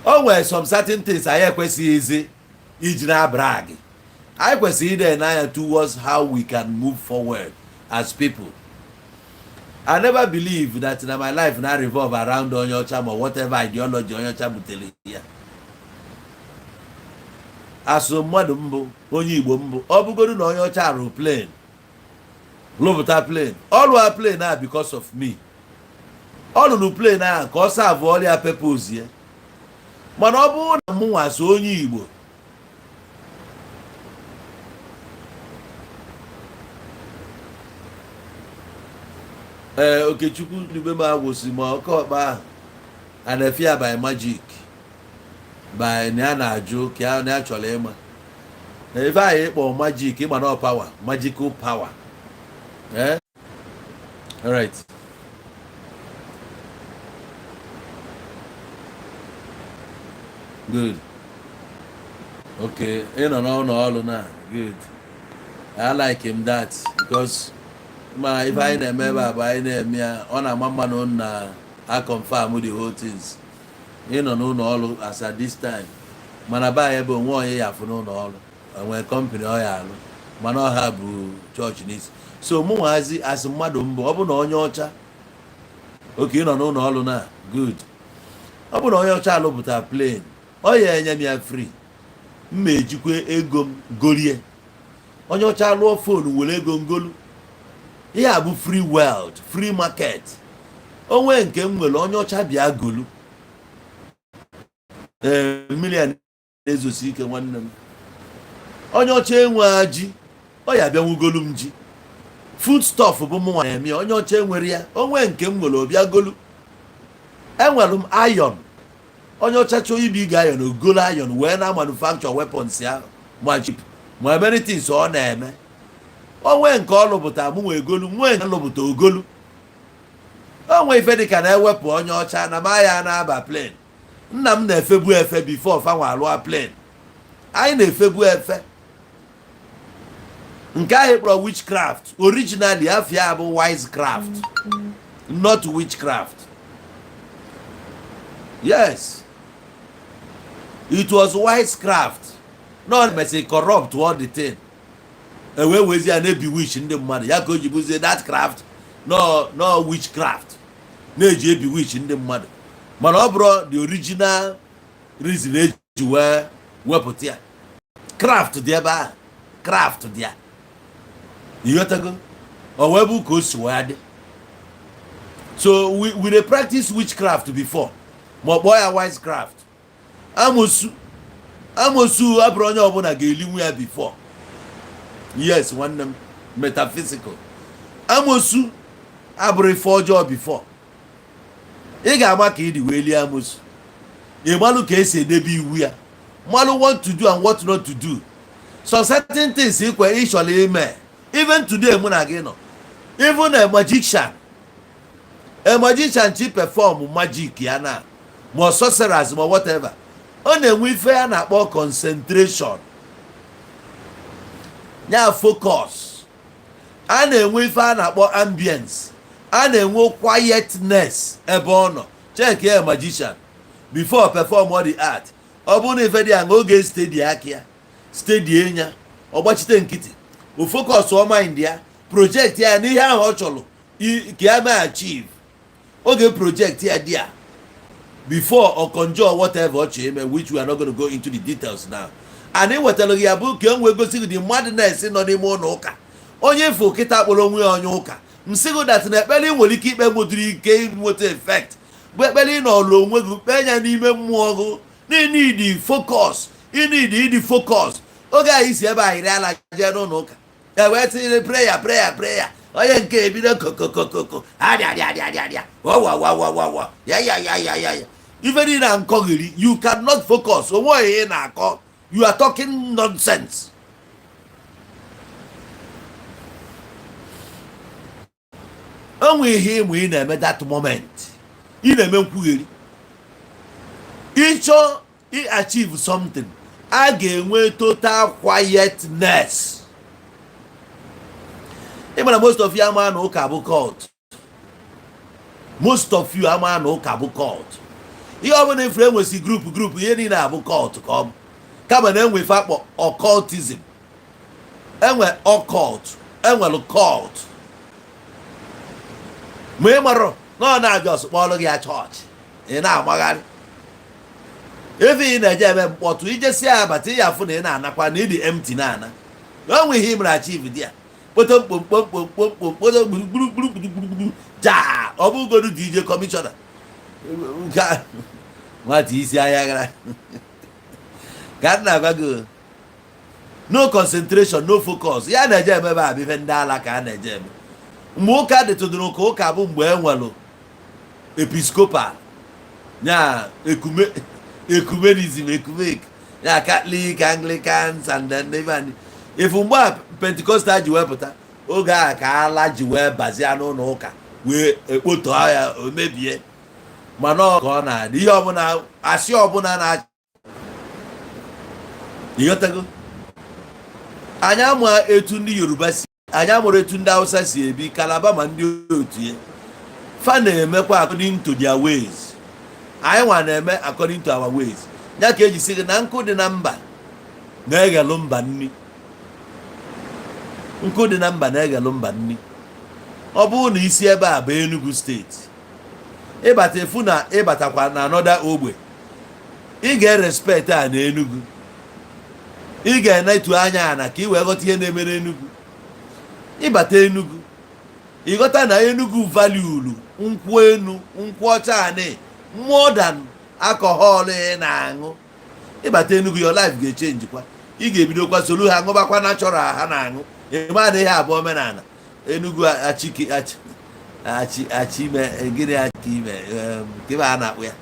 o nwere some certain things anyị ekwesịghị izi iji na-abara gị. Anyị kwesịrị ide n'anya towards how we can move forward as people. I never believe that na my life na revolve around onye ọcha ma whatever ideology onye ọcha butere ya. Asụ mmadụ mbụ, onye Igbo mbụ, ọ bụgodu na onye ọcha rụrụ plane, lụpụta plane, ọ lụọ plane a because of me. Ọ lụrụ plane ahụ ka ọ serve ọrịa purpose ya. Mana ọ bụrụ na mụ nwa so onye Igbo ee, Okechukwu dube m agwụsị ma ọkọ ọkpa ahụ a na-efe ya by magic by na ya na-ajụ ka ya na ya chọrọ ịma na ife ahụ ịkpọ magic, ịma na power, magical power. Eh, alright, good. Okay, ị nọ n'ụlọ ọrụ na good. I like him that because ma ife anyị na-eme ebe a bụ anyị na-eme ya, ọ na-ama mma na unu na a confirm the whole things. Ị nọ n'ụlọ ọrụ as at this time, mana be anyị ebe onwe onye ya afụ n'ụlọ ọrụ enwere company ọ ya alụ, mana ọha bụ chọọchị n'isi. So mụ nwazi asị mmadụ mbụ, ọ bụ na onye ọcha oke ị nọ n'ụlọ ọrụ na good, ọ bụ na onye ọcha alụpụta plane, ọ ya enye m ya free, m ma ejikwa ego m gorie. Onye ọcha lụọ phone, were ego ngolu. Ihe a bụ free world, free market. Onwe nke m nwere, onye ọcha bịa golu. Ee, mmiri a na-ezosi ike, nwanne m. Onye ọcha enwe ji, ọ ya bịanwugolu m ji. Food stuff bụ mụ nwa na-eme ya. Onye ọcha enwere ya, onwe nke m nwere, ọbịa golu. Enwere m iron, onye ọcha chọọ ibi ga iron, ogolo iron wee na manufacture weapons ya, ma chip, ma many things ọ na-eme. Onwe nke ọ lụpụta, mụ nwe egolu. Nwee nke lụpụta, ogolu. Onwe ife dịka na-ewepụ onye ọcha na ma ya na-aba plane. Nna m na-efebu efe before fanwa alụa plane. Anyị na-efebu efe. Nke ahụ kpọrọ witchcraft, originally afia bụ wisecraft, not witchcraft. Yes, it was wisecraft. No mesị corrupt all the thing, ewee wezi ya na-ebi witch ndị mmadụ ya ka o ji bụzie that craft, no, no witchcraft na-eji ebi witch ndị mmadụ. Mana ọ bụrụ the original reason eji wee wepụta ya, craft dị ebe ahụ, craft dị ya, ịghọtago? O wee bụ ka o si wee dị. So we dey practice witchcraft before, ma ọ kpọọ ya wisecraft. Amosu, amosu abụrụ onye ọbụla ga-elinwu ya before. Yes, nwanne m, metaphysical amosu abụrụ ife ọjọọ before. Ị ga-ama ka ị dị wee lie amosu, ị malụ ka esi edebe iwu ya, malụ what to do and what not to do. Some certain things ikwe ị chọrọ ime, even today mụ na gị nọ, even a magician, a magician chi perform magic ya na ma sorcerers ma whatever, ọ na-enwe ife a na-akpọ concentration. Ya focus. A na-enwe ife a na-akpọ ambience, a na-enwe quietness ebe ọ nọ. Check ya, magician before perform all the art, ọ bụrụ na ife dị aṅa, oge steady aka ya, steady ya, ọ gbachite nkịtị, o focus ọ mind ya, project ya n'ihe ahụ ọ chọrọ ka ya mee achieve. Oge project ya dị a before ọ conjure whatever ọ chọrọ ime, which we are not going to go into the details now, and ị ya bụ ka e nwee gosi gị the madness nọ n'ime ụlọ ụka. Onye fụ kịta kpọrọ onwe ya onye ụka, m sị gị that na ekpere ị nwere ike ikpe nwetara ike inweta effect bụ ekpere ị nọrọ onwe gị kpee ya n'ime mmụọ gị. N'ịdị focus, ịnịdị ịdị focus. Oge anyị si ebe anyị ala jee n'ụlọ ụka, e wee tinyere prayer, prayer, prayer, onye nke ebido kokokokoko, arịarịarịarịarịa, wawawawawa, ya ya ya ya ya ya, ife niile a nkọghiri. You cannot focus. Onwe onye ị na-akọ, you are talking nonsense. Onwe ihe ịmụ ị na-eme that moment, ị na-eme nkwugheri. Ịchọ ị achieve something, a ga-enwe total quietness. Ị mara, most of you ama na ụka bụ cult. Most of you ama na ụka bụ cult. Ihe ọbụla ifuru enwesi group group, ihe niile abụ cult ka ọ bụ, kama na enwe ife akpọ occultism, enwe occult, enwere cult. Ma ị marụ na ọ na-abịa ọsọ kpọọrọ gị ya chọọchị, ị na-amagharị ebe ị na-eje eme mkpọtụ. Ijesi ya abata, ị ya afụ na ị na-anakwa na ịdị empty, na-ana na o nwe ihe ị mere achieve dị ya. Kpoto mkpomkpomkpomkpomkpom, kpoto gburugburu jaa. Ọ bụgodu DJ commissioner nwata isi ahịa gara ka m na-agwa gị, no concentration, no focus. Ya na-eje emebe abụ ife ndị ala ka a na-eje eme. Mgbe ụka dịtụdụrụ ka ụka bụ mgbe e nwelụ episcopal ya, ecumenism, ecumenic ya, Catholic, Anglicans and then even ifu mgbe a Pentecostal ji wee pụta, oge a ka ala ji wee bazie n'ụlọ ụka, wee ekpoto ya, o mebie. Mana ọ ka ọ na-adị, ihe ọbụla asị ọbụla na ịghọtago. Anyị ama etu ndị Yoruba si, anyị amụrụ etu ndị Hausa si ebi, Kalaba ma ndị otu ya fa na-emekwa according to their ways. Anyị nwa na-eme according to our ways. Ya ka eji sị gị na nkụ dị na mba na-eghelụ mba nni, nkụ dị na mba na-eghelụ mba nni. Ọ bụrụ na isi ebe a bụ Enugu Steeti, ịbata efu na ịbatakwa na another ogbe, ị ga-erespect a na Enugu, ị ga-enetu anya ana ka ị wee ghọta ihe na-eme n'Enugu. Ịbata Enugu, ịghọta na Enugu valuelu nkwụ enu, nkwụ ọcha anị more than alcohol ị na-aṅụ. Ịbata Enugu, your life ga-echange kwa. Ị ga-ebidokwa soro ha ṅụbakwa natural ha na-aṅụ. Ịma na ihe abụọ omenala Enugu achiki achi achi achi ime gịnị, achị ime nke a na-akpụ ya.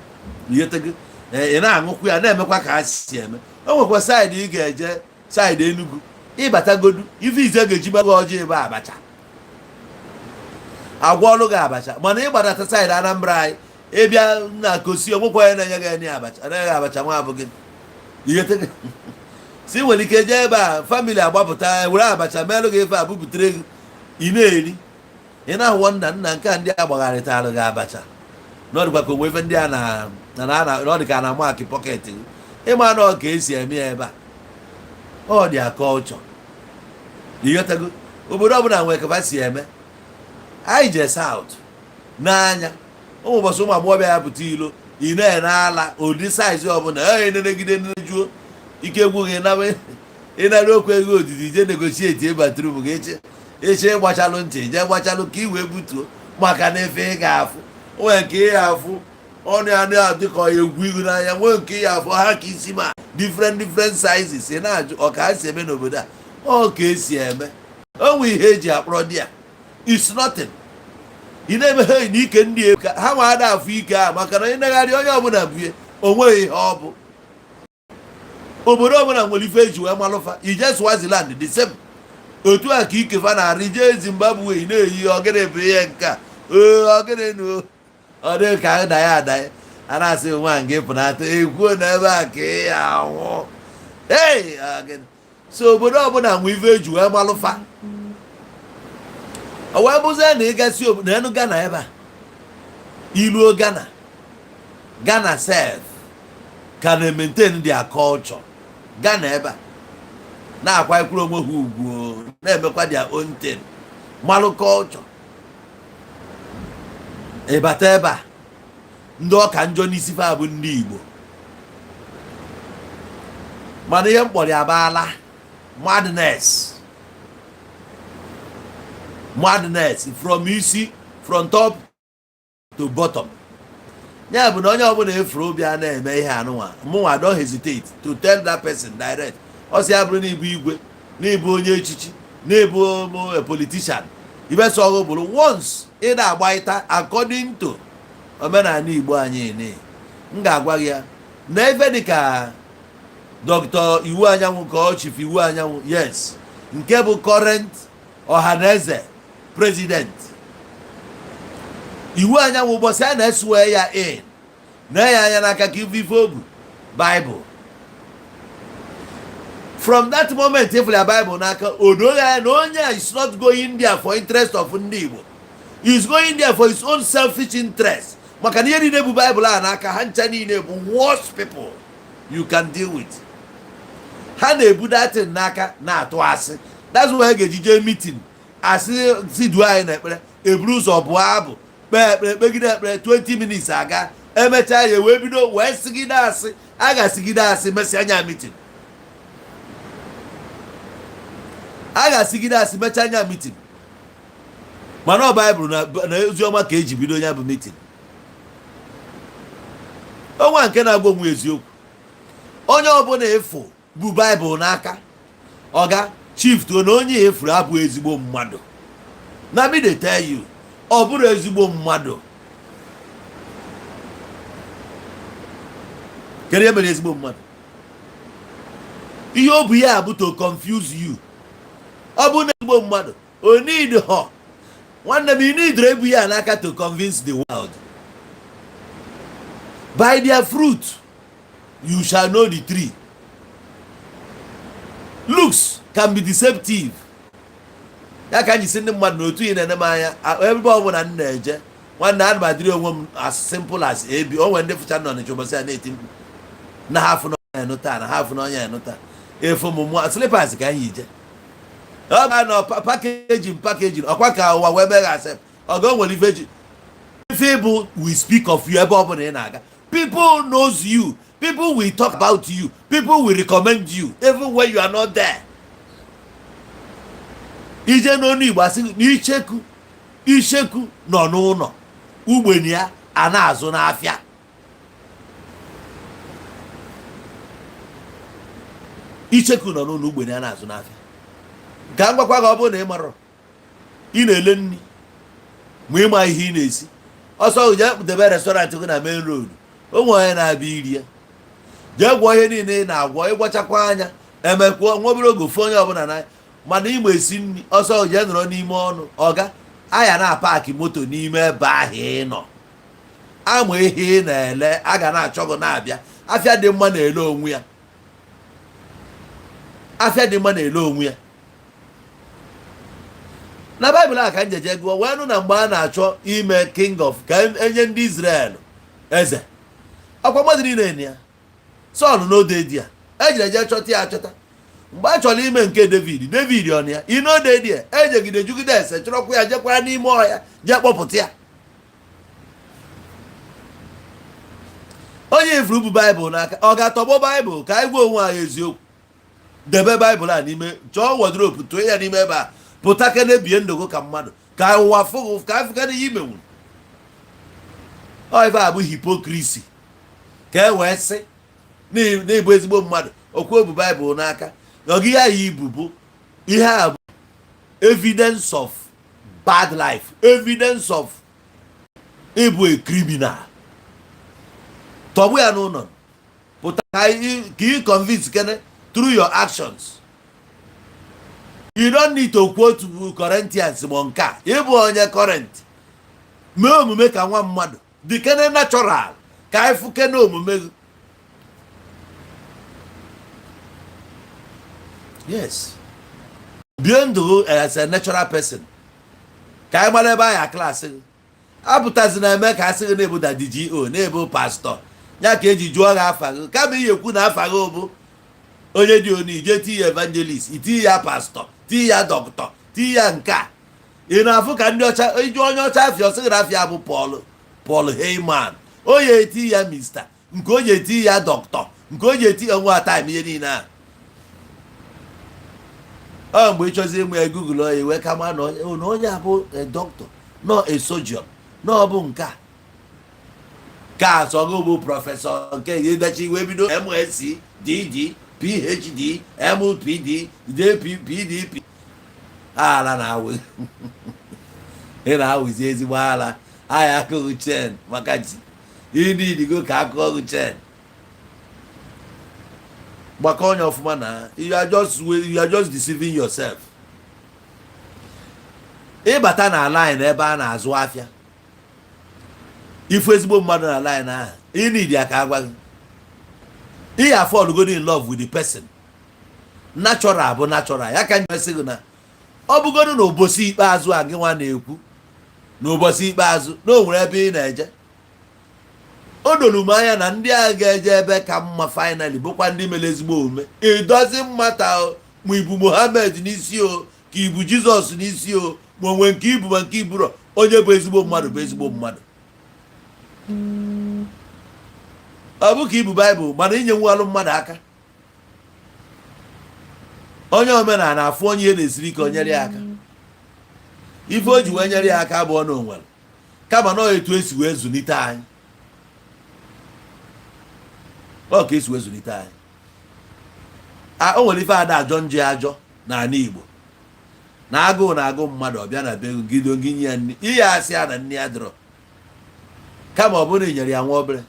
Ịghọtago? Ị na-aṅụkwu ya, na-emekwa ka ha si eme. O nwekwa side ị ga-eje, side Enugu, ịbatagodu, ife ize ga-eji gbago ọjọọ ebe abacha agwa ọlụ gị abacha. Mana ịgbadata side Anambra anyị, ịbịa na kosi, onwekwa onye na-enye gị enye abacha, anaghị abacha nwa abụghị ihe si nwere ike jee ebe a, family agbapụta were abacha meelụ gị ife a, bubutere gị, ị na-eri, ị na-ahụwọ nna nna nke a ndị a gbagharịtalụ gị abacha na ọ dịkwa ka onwe ife ndị a na na na na ọ dị ka a na-ama akị pocket gị. Ịma na ọ ka esi eme ya ebe a, ọ dị aka ọchọ. Ịghọtago? Obodo ọbụla nwere ka si eme. Anyị jee South n'anya, ụmụ ụbọchị ụmụ agbọghọbịa ya pụta ilo, ị na-ene ala ụdị size ọbụla ee nenegide nejuo ike egwu gị naba, ịnara okwu ego odidi, je negotiate bathroom gị, eche eche gbachalụ ntị, jee gbachalụ ka ị wee butuo, maka na efe ị ga-afụ nwee nke ị ga-afụ ọnụ ya na-adị ka egwu ihu n'anya, nwee nke ị ga-afụ ha ka isi, ma different different sizes. Ị na-ajụ ọ ka ha si eme n'obodo a, ọ ka esi eme. O nwe ihe eji akpọrọ di ya is nothing. Ị na-emeghe na ike ndị ka ha nwa ada afụ ike a, maka na ịnegharị onye ọbụla bue onweghị ihe ọ bụ. Obodo ọbụla nwere ife eji wee malụfa. Ije Swaziland, the same otu a ka ike fa na-arụ. Ije Zimbabwe, ị na-eyi ọgịnị bụ ihe nke a, ee ọgịnị nu, ọ dị ka adaye adaye a na-asị nwa nke pụnata ekwuo na ebe a ka ị ya anwụ. Ei, ọgịnị So obodo ọbụla nwe ife eji wee malụfa. O wee bụzie na ịgasị obodo enu Ghana ebe a, iluo Ghana, Ghana sef ka na-maintain their culture. Ghana ebe a na-akwanyekwuru onwe ha ugwu, na-emekwa their own thing, malụ culture. Ịbata ebe a, ndị ọka njọ n'isi fa bụ ndị Igbo. Mana ihe mkpọrọ ya baala madness, madness from isi, from top to bottom. Ya bụ na onye ọbụla efuru obi a na-eme ihe anụnwa, mụnwa don't hesitate to tell that person direct. Ọ sị ya bụrụ na ịbụ igwe, na ịbụ onye echichi, na ịbụ a politician, ibe sọ ọgụ bụrụ once ị na-agba ịta according to omenala Igbo anyị ne, m ga-agwa gị ya na ebe dịka Dr. Iwu Anyanwụ, ka ọ Chief Iwu Anyanwụ, yes, nke bụ current Ọhaneze president, Iwu Anyanwụ, ụbọchị a na-esuwe ya in na ya anya n'aka ka ife ife obu Bible, from that moment ifụrụ ya Bible n'aka, o doghị anya na onye a is not going there for interest of ndị Igbo. He is going there for his own selfish interest, maka na ihe niile bụ Bible a n'aka ha ncha niile bụ worst people you can deal with. Ha na-ebu datin n'aka na-atụ asị. That's why ha ga-eji jee meeting, asị si duo anyị n'ekpere, eburu ụzọ bụọ abụ, kpee ekpere, kpegide ekpere 20 minutes aga, emechaa ya wee bido wee sigide asị. A ga-asigide asị mesịa anya meeting, a ga-asigide asị mechaa anya meeting. Mana ọ Baịbụl na oziọma ka eji bido ya bụ meeting. Ọnwa nke na-agwa onwe eziokwu, onye ọbụla efu bụ Baịbụl n'aka, ọga chief to na onye efuru abụ ezigbo mmadụ. Na me dey tell you, ọ bụrụ ezigbo mmadụ. Kedu ihe mere ezigbo mmadụ? Ihe o bu ya bụ to confuse you. Ọ bụ na ezigbo mmadụ o need họ, nwanne m, you need ebu ya n'aka to convince the world. By their fruit you shall know the tree. Looks can be deceptive. Ya ka anyị si ndị mmadụ n'otu ị na-ene m anya, ebe ọ bụla m na-eje, nwanne, ana m adịrị onwe m as simple as ebi. O nwere ndị fụcha nọ n'ịchụ ụbọchị a na-eti mkpu na ha afụ n'onye enu taa, na ha afụ n'onye enu taa. Efu m mụọ slippers ka anyị je, ọ ga nọ packaging, packaging ọkwa ka ụwa wee mee accept. Ọga o nwere ife ji ife bụ we speak of you. Ebe ọ bụla ị na-aga, people knows you, people will talk about you, people will recommend you even when you are not there. Ije n'onu Igbo, asị na icheku icheku nọ n'ụlọ, ugbenye ya a na-azụ n'afịa. Icheku nọ n'ụlọ, ugbenye ya na-azụ n'afịa. Ka m gwakwa gị, ọ bụrụ na ị marọ ị na-ele nri ma ịma ihe ị na-esi, ọsọ jee debe restaurant gị na main road, o nwere onye na-abịa iri ya. Jee gwọọ ihe niile ị na-agwọ, ịgwachakwa anya, emekwuo nwa obere oge ofu onye ọbụla n'anya. Mana ịma esi nri, ọsọ jee nọrọ n'ime ọnụ ọga aya na park moto n'ime ebe ahụ ị nọ, ama ihe ị na-ele, a ga na-achọ gị na-abịa. Afịa dị mma na-ele onwe ya, afịa dị mma na-ele onwe ya. Na Baịbụl a ka njeje gụọ wee nụ na mgbe a na-achọ ime king of ka enye ndị Israel eze, ọkwa mmadụ niile na ya Sọl n'ode di ya ejere eje chọta ya achọta. Mgbe a chọrọ ime nke David, David ọ na ya inode di ya, ejegide jugide ese chọrọkwa ya, jekwara n'ime ọhịa jee kpọpụta ya. Onye ifuru bụ Baịbụl n'aka, ọ ga-atọgbọ Baịbụl? Ka anyị gwa onwe anyị eziokwu. Debe Baịbụl a n'ime, chọọ wardrobe, tụọ ya n'ime ebe a, pụta kene bie ndụgụ ka mmadụ, ka ụwa fụgụ, ka afụkene ihe imenwuru. Ọ ife a bụ hypocrisy, ka e wee sị n'ịbụ ezigbo mmadụ. Okwu obu Baịbụl n'aka, ọgị ya ibu bụ ihe a bụ evidence of bad life, evidence of ịbụ a criminal. Tọgbụ ya n'ụlọ, pụta ka ị convince kene through your actions. You don't need to quote Corinthians ma nke a ịbụ onye current. Mee omume ka nwa mmadụ dị kene natural, ka anyị fụ kene omume gị. Yes, bie ndụ gị as a natural person ka anyị mara ebe anyị class gị. Apụtazi na eme ka a sị gị na-ebu Daddy G.O, na-ebu pastor ya ka eji jụọ gị afa gị, kama ihe ekwu na afa gị bụ onye dị onu, ije tii ya evangelist, iti ya pastor, tii ya doctor, tii ya nke a. Ị na-afụ ka ndị ọcha iju onye ọcha afịa, ọsị gị na afịa bụ Paul Heyman, onye eti ya mister, nke onye eti ya doctor, nke onye eti onwe time ihe niile a. Ọ mgbe ị chọzi ịmụ ya, Google ya wee kama na onye a bụ doctor, nọ a surgeon, na ọ bụ nke a ka asọgụ bụ professor, nke edechi wee bido MSc, DD, PhD, MPD, JP, PDP. Ala na-awụ, ị na-awụzi ezigbo ala. Aya akụghị chen maka ji ịnidigo ka akụọ gị chen. Gbakọ onye ọfụma na you are just deceiving yourself. Ịbata na line ebe a na-azụ afịa, ifu ezigbo mmadụ na line ahụ, ịnidi ya ka agwa gị ị ya fall go in love with the person. Natural bụ natural ya ka m sị gị na ọ bụgodu na ụbọchị ikpeazụ a gị nwa na-ekwu na ụbọchị ikpeazụ na o nwere ebe ị na-eje, o doro m anya na ndị agha ga-eje ebe ka mma finally bụkwa ndị mere ezigbo omume. Ịdozi mmata o, ma ibu Mohammed n'isi o, ka ibu Jizọs n'isi o, ma onwe nke ibu ma nke iburo, onye bụ ezigbo mmadụ bụ ezigbo mmadụ. Ọ bụ ka ibu Baịbụl mana inye nwalụ mmadụ aka, onye omenala afụ onye ihe na-esiri ike, o nyere ya aka. Ife o ji wee nyere ya aka abụọ na onwere kama na ọ etu esi wee zụlite anyị, ọ ka esi wee zụlite anyị. A o nwere ife ada ajọ njọ ajọ n'ala Igbo na agụụ na-agụ mmadụ, ọbịa na be gido gị nye ya nri, ihe asị ya na nri ya dịrọ, kama ọ bụrụ na ị nyere ya nwa obere,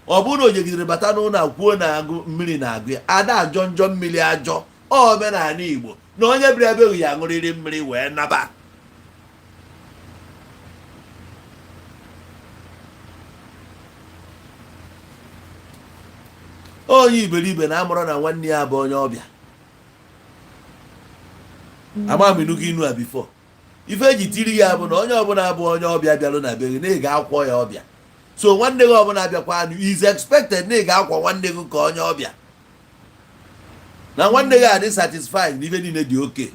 ọ bụrụ na o jegidere bata n'ụlọ a kwuo na agụ mmiri na-agụ ya, ada ajọ njọ mmiri ajọ. Ọ omenala Igbo na onye bịara ebe ya aṅụrịrị mmiri wee naba. Onye iberibe na-amụrụ na nwanne ya bụ onye ọbịa. Ama m inugo inu a before. Ife eji tiri ya bụ na onye ọbụla bụ onye ọbịa bịarụ na be gị na ị ga-akwọ ya ọbịa. So nwanne gị ọbụla bịakwa anụ is expected na ị ga-akwa nwanne gị ka onye ọbịa, na nwanne gị adị satisfied na ife niile dị oke.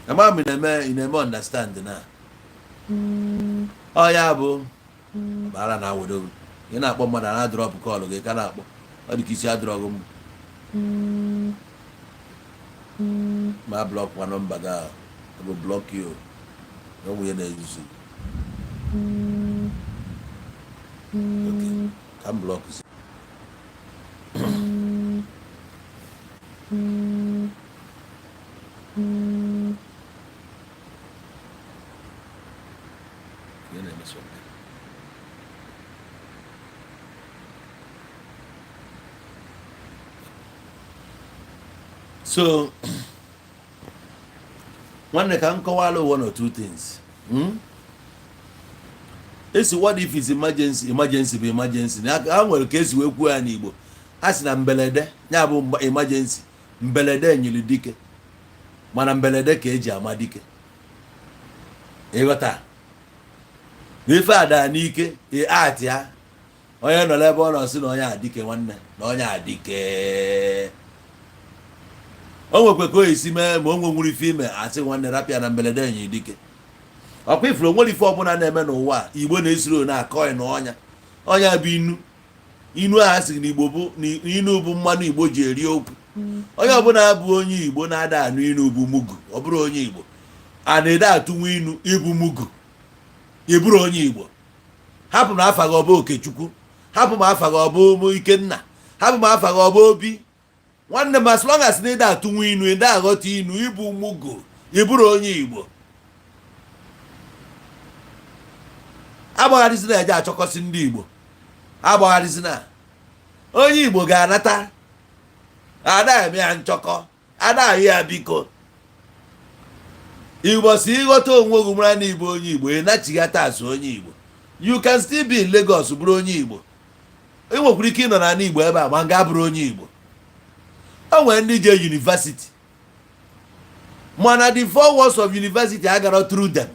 Ama m ị na-eme understand na ọ ya bụ bara na awodo gị. Ị na-akpọ mmadụ a na-adrop call gị ka na-akpọ, ọ dị ka isi adịrọ gị mma. Ma block kwa number gị ahụ, I go block you. Na ụmụ ya na-ezuzu. Okay, ka m block zi. Ihe na-eme something. So nwanne, ka m kọwara one or two things. Esi what if it's emergency? Emergency bụ emergency na ha nwere ka esi wee kwuo ya n'Igbo. A sị na mberede ya bụ emergency, mberede nyiri dike, mana mberede ka eji ama dike. Ịghọta na ife ada n'ike atị ya, onye nọ n'ebe ọ nọ sị na onye adike, nwanne, na onye adike o nwekwe ka o esi mee, ma o nwenwuru ife ime, asị nwanne rapịa na mberede nyiri dike. Ọkwa ifuru onwere ife ọbụla na-eme n'ụwa a, Igbo na-esiri na akọị na ọnya ọnya bụ inu. Inu a sị na Igbo bụ na inu bụ mmanụ Igbo ji eri okwu. Onye ọbụla bụ onye Igbo na-ada anụ inu bụ mugu. Ọ bụrụ onye Igbo a na-ede atụnwu inu, ịbụ mugu, ịbụrụ onye Igbo. Hapụ m afa gị, ọ bụ Okechukwu. Hapụ m afa gị, ọ bụ ụmụ Ikenna. Hapụ m afa gị, ọ bụ Obi. Nwanne m, as long as na ịda atụnwu inu, ịda aghọta inu, ịbụ mugu, ịbụrụ onye Igbo. Agbagharịzina eje achọkọsị ndị Igbo, agbagharịzina. Onye Igbo ga-anata ada eme ya nchọkọ, ada ahụ ya. Biko, Igbo si ịghọta onwe gị, mara na Igbo onye Igbo, ị nachighata azụ onye Igbo. You can still be in Lagos bụrụ onye Igbo. Ị nwekwara ike ịnọ n'ala Igbo ebe a ma nga bụrụ onye Igbo. O nwere ndị je university, mana the four walls of university agara through them.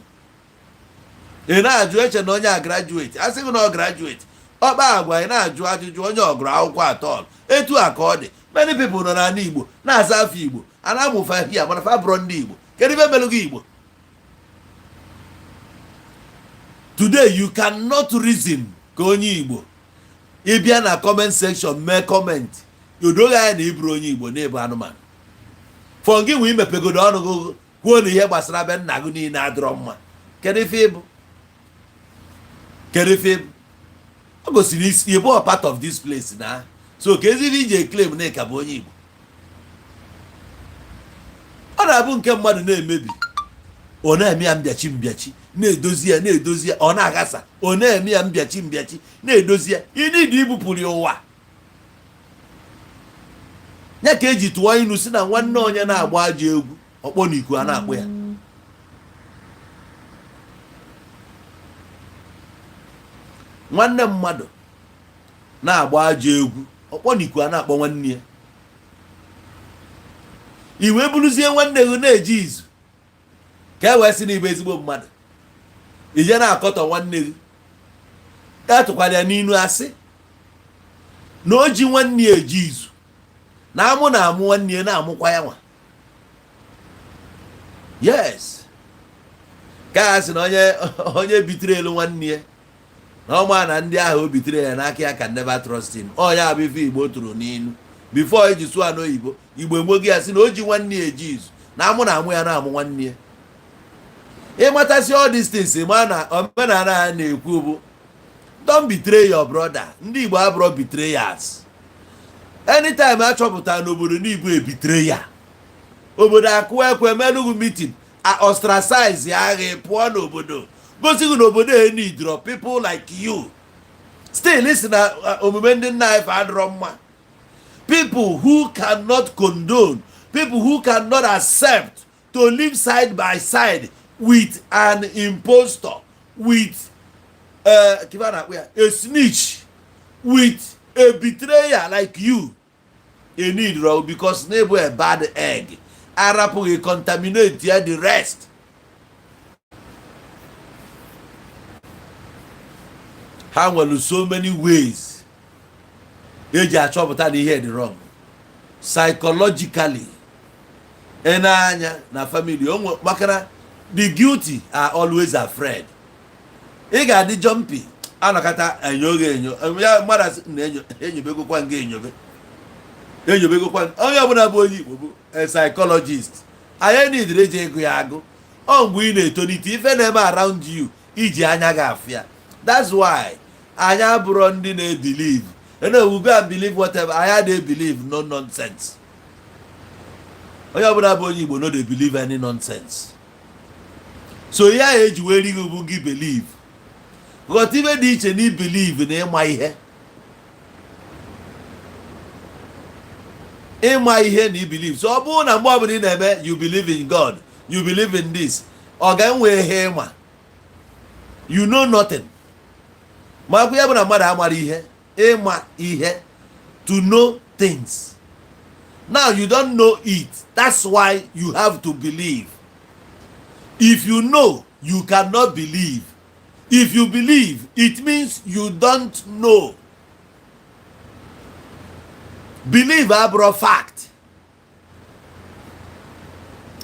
Ị na-ajụ, eche na onye a graduate, a sị gị na ọ graduate, ọkpa agwa. Ị na-ajụ ajụjụ, onye ọgụrụ akwụkwọ atọ? Etu a ka ọ dị. Many people nọ n'ala Igbo na-aza afọ Igbo, a na-amụfa hia, mana fa bụrụ ndị Igbo. Kedu ife melụ gị Igbo today? You cannot reason ka onye Igbo. Ịbịa na comment section mee comment, odoghị anya na ịbụrụ onye Igbo, na-ebu anụmanụ. Fọ gị nwe imepegodo ọnụ gị kwuo na ihe gbasara be nna gị niile adịrọ mma. Kedu ife ịbụ? Kedu ife ịbụ? Ọ gosiri isi ịbụ a part of this place na so ka ezigbo iji eclaim na ịka bụ onye Igbo. Ọ na-abụ nke mmadụ na-emebi, ọ na-eme ya mbịachi mbịachi, na-edozi ya, na-edozi ya, ọ na-aghasa. Ọ na-eme ya mbịachi mbịachi, na-edozi ya. Ịnidi ibupụrụ ya ụwa ya ka eji tụọ inu si na nwanne onye na-agba ajọ egwu, ọkpọ na iku a na-akpọ ya. Nwanne mmadụ na-agba ajọ egwu, ọkpọ na iku a na-akpọ nwanne ya. I wee bụrụzie nwanne gị na-eji izu ka e wee sị na ịbụ ezigbo mmadụ, ije na-akọtọ nwanne gị. Atụkwara ya n'inu asị na o ji nwanne ya eji izu, na amụ na-amụ nwanne ya, na-amụkwa ya nwa. Yes, ka a sị na onye bitere elu nwanne ya, na ọma na ndị ahụ o bitere ya n'aka ya can never trust him. Ọ ya bụ ife Igbo tụrụ n'ilu before eji sụọ n'oyibo. Igbo enweghị ya sị na o ji nwanne ya eji izu, na amụ na amụ ya, na-amụ nwanne ya. Ịmatasị all these things, ma na omenala ha na-ekwu bụ don't betray your brother. Ndị Igbo abụrọ betrayers. Anytime a chọpụtara n'obodo n'Igbo ebetrayer, obodo akụ ekwe melụgụ meeting, a ostracize ya, agha pụọ n'obodo, gosi gị n'obodo e needro people like you. Still isi na omume ndị nna anyị fa adịrọ mma. People who cannot condone, people who cannot accept to live side by side with an impostor, with kiba na-akpọ ya, a snitch, with a betrayer like you, a need ro because na ebu a bad egg arapụghị contaminate ya the rest. Ha nwere so many ways eji achọpụta na ihe dị wrong psychologically. Ị na-anya na family onwe, maka na the guilty are always afraid. Ị ga-adị jumpy, anọkata enyo gị enyo ya, mmadụ asị na enyo enyobegokwa nga, enyobe enyobegokwa. Onye ọbụla bụ onye Igbo bụ a psychologist. Anyị nidiri eji ego ya agụ. Ọ mgbe ị na-etolite, ife na-eme around you, iji anya gị afụ ya. That's why anyị abụrọ ndị na-ebelieve. No, we go and believe whatever. Anyị adịghị believe no nonsense. Onye ọbụla bụ onye Igbo no dey believe any nonsense. So ihe ahụ eji wee rigị bụ gị believe. Ghọta ife dị iche na believe na ịma ihe. Ịma ihe na believe. So ọ bụrụ na mgbe ọbụla ị na-eme, you believe in God, you believe in this, ọ ga-enwe ihe ịma. You know nothing. Ma akwụ ya bụ na mmadụ amara ihe. Ịma ihe, to know things. Now you don't know it, that's why you have to believe. If you know, you cannot believe. If you believe, it means you don't know. Believe abụrụ fact.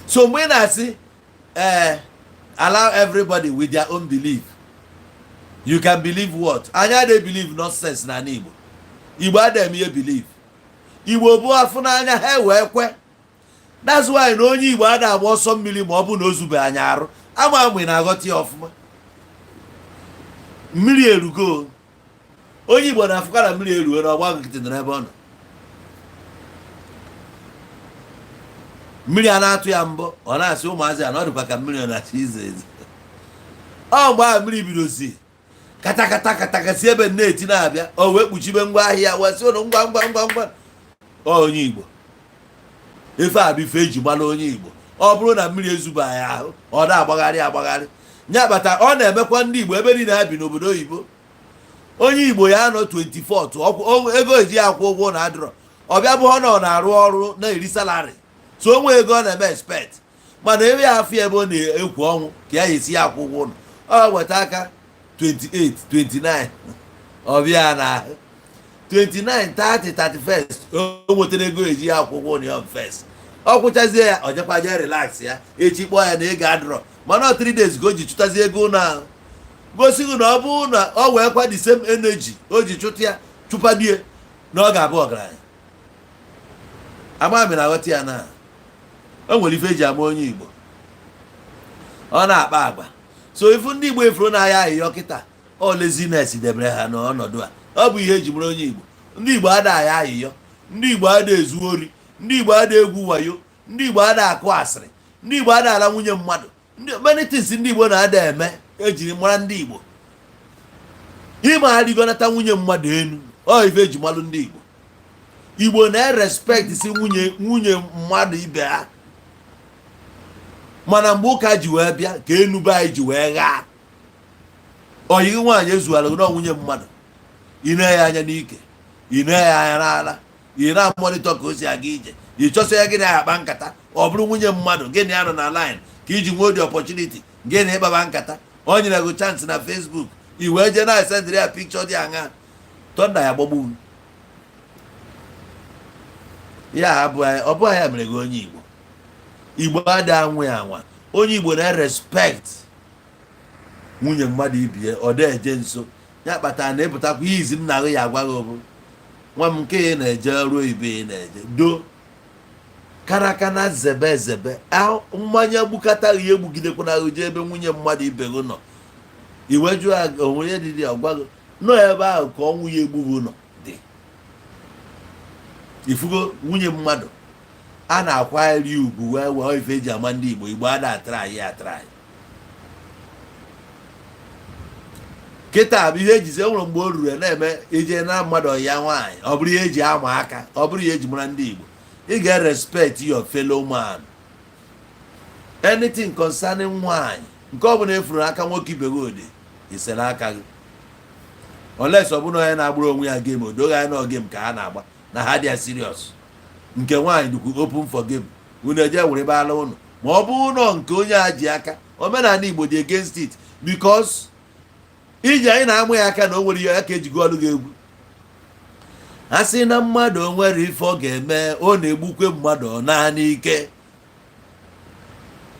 So mgbe ị na-asị ee, allow everybody with their own belief, you can believe what? Anyị adịghị believe nonsense n'ala Igbo. Igbo adịghị eme ihe believe. Igbo bụ afụ n'anya ha wee kwe. That's why na onye Igbo adịghị agba ọsọ mmiri ma ọ bụ na o zube anya arụ ama amụ. Ị na-aghọta ya ọfụma? Mmiri erugo. Onye Igbo na-afụkwa na mmiri eruo na ọgba nkịtị nọrọ ebe ọ nọ, mmiri a na-atụ ya mbọ, ọ na-asị ụmụazị ya na ọ dịkwa ka mmiri ọ na-achọ izo ezo. Ọ mgbe ahụ mmiri bidozi katakata katakasị ebe na-eti na-abịa, o wee kpuchibe ngwa ahịa ya, wee sị ụnụ ngwa ngwa ngwa ngwa. Ọ onye Igbo, ife a bụ ife eji gbara onye Igbo. Ọ bụrụ na mmiri ezuba ya ahụ, ọ na-agbagharị agbagharị. Ya kpata ọ na-emekwa ndị Igbo ebe niile ha bi n'obodo oyibo, onye Igbo ya nọ 24 ego eji akwụ ụgwọ na adịrọ. Ọ bịa bụ ọ nọ na-arụ ọrụ na-eri salary, so onwe ego ọ na-eme expect, mana ebe ya afọ ebe ọ na-ekwu ọnwụ ka ya esi ya akwụ ụgwọ ụlọ, ọ weta aka 28, 29, ọbịa na 29, 30, 31st, o nwetara ego eji ya akwụ ụgwọ ụlọ ya first. Ọ kwụchazie ya, ọ jekwa jee relax ya. Echi kpọọ ya na ego adịrọ, mana ọ 3 days ka o ji chụtazie ego ụlọ ahụ, gosi gị na ọ bụrụ na ọ wee kwa the same energy o ji chụta ya chụpadie, na ọ ga-abụ ọgaranya. Amami na aghọta ya na o nwere ife eji ama onye Igbo, ọ na-akpa agwa. So ifu ndị Igbo efuru na-aya ahịhịa kịta, ọ laziness debere ha n'ọnọdụ a. Ọ bụ ihe eji mara onye Igbo. Ndị Igbo ada aya ahịhịa, ndị Igbo ada ezu ori, ndị Igbo ada egwu wayo, ndị Igbo ada akụ asịrị, ndị Igbo ada ala nwunye mmadụ, ndị many things ndị Igbo na-ada eme ejiri mara ndị Igbo. Ịma arịgonata nwunye mmadụ enu, ọ ife eji malụ ndị Igbo. Igbo na-erespect si nwunye mmadụ ibe ha. Mana mgbe ụka ji wee bịa ka enube anyị ji wee ghaa oyighị nwaanyị ezughara gị na nwunye mmadụ, ị na ya anya n'ike, ị na ya anya n'ala, ị na-amonitor ka o si aga ije, ị chọsọ ya gị na akpa nkata. Ọ bụrụ nwunye mmadụ gị na ya nọ na line ka iji nwee dị opportunity gị na ịkpaba nkata, o nyere gị chance na Facebook, i wee jee na-esendịrị ya picture dị aṅa, thunder ya gbagbu ya. Abụghị ọ bụghị ya mere gị onye Igbo. Igbo adịghị anwụ ya anwa. Onye Igbo na-respect nwunye mmadụ ibie, ọ dị eje nso ya. Kpatara na ịpụtakwa ihe izi nna gị ya agwa gị bụ, "Nwa m, nke ị na-eje ruo ibe ị na-eje do karakana, zebe zebe mmanya gbukata gị, egbugidekwana gị jee ebe nwunye mmadụ ibe gị nọ." Iwe jụọ ya onwe ya dị, ọgwa gị nọ ebe ahụ ka ọnwụ ya egbughi nọ dị. Ifugo nwunye mmadụ a na-akwanyere ugwu wee wee ife eji ama ndị Igbo. Igbo a na-atara anyị atara anyị kịta bụ ihe ejizi. Enwere mgbe o ruru ya na-eme ije na mmadụ ya nwaanyị, ọ bụrụ ihe eji ama aka, ọ bụrụ ihe eji mara ndị Igbo. Ị ga-respect your fellow man. Anything concerning nwaanyị nke ọ bụla efuru aka nwoke ibe gị, ode isere aka gị, unless ọ bụrụ onye na-agbụrụ onwe ya game, o doghị anya na game ka ha na-agba na ha dị ya serious. Nke nwaanyị dịkwu open for game, unu eje were ebe ala ụnụ. Ma ọ bụrụ nọ nke onye a ji aka, omenala Igbo dị against it, because iji anyị na-amụ ya aka na o nwere ihe ya ka ejigo ọlụ gị egwu. A sị na mmadụ o nwere ife ọ ga-eme, ọ na-egbukwe mmadụ, ọ naanị ike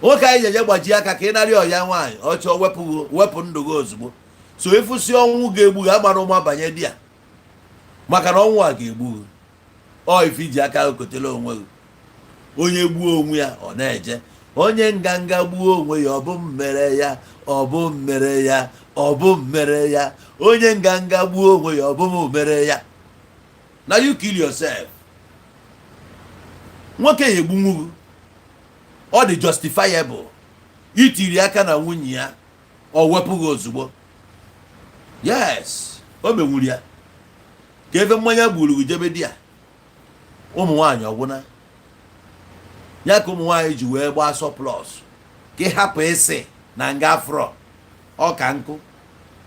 nwoke anyị jeje gbaji aka ka ị narị ọya nwaanyị, ọ chọọ wepụ wepụ ndụ gị ozugbo. So ịfụsị ọnwụ ga-egbu gị, agbara ụma banye di ya, maka na ọnwụ a ga-egbu gị. Ọ ife iji aka gị kotele onwe gị. Onye gbuo onwe ya, ọ na-eje. Onye nganga gbuo onwe ya, ọ bụ mmere ya, ọ bụ mmere ya, ọ bụ mmere ya. Onye nganga gbuo onwe ya, ọ bụ m mere ya. Na you kill yourself. Nwoke ya egbunwu gị, ọ dị justifiable. Itiri aka na nwunye ya, ọ wepụ gị ozugbo. Yes, o menwuru ya ka ebe mmanya gburu gị jebe di ya. Ụmụ nwaanyị ọgwụna ya ka ụmụ nwaanyị ji wee gbaa surplus ka ị hapụ ịsị na nga afrọ ọka nkụ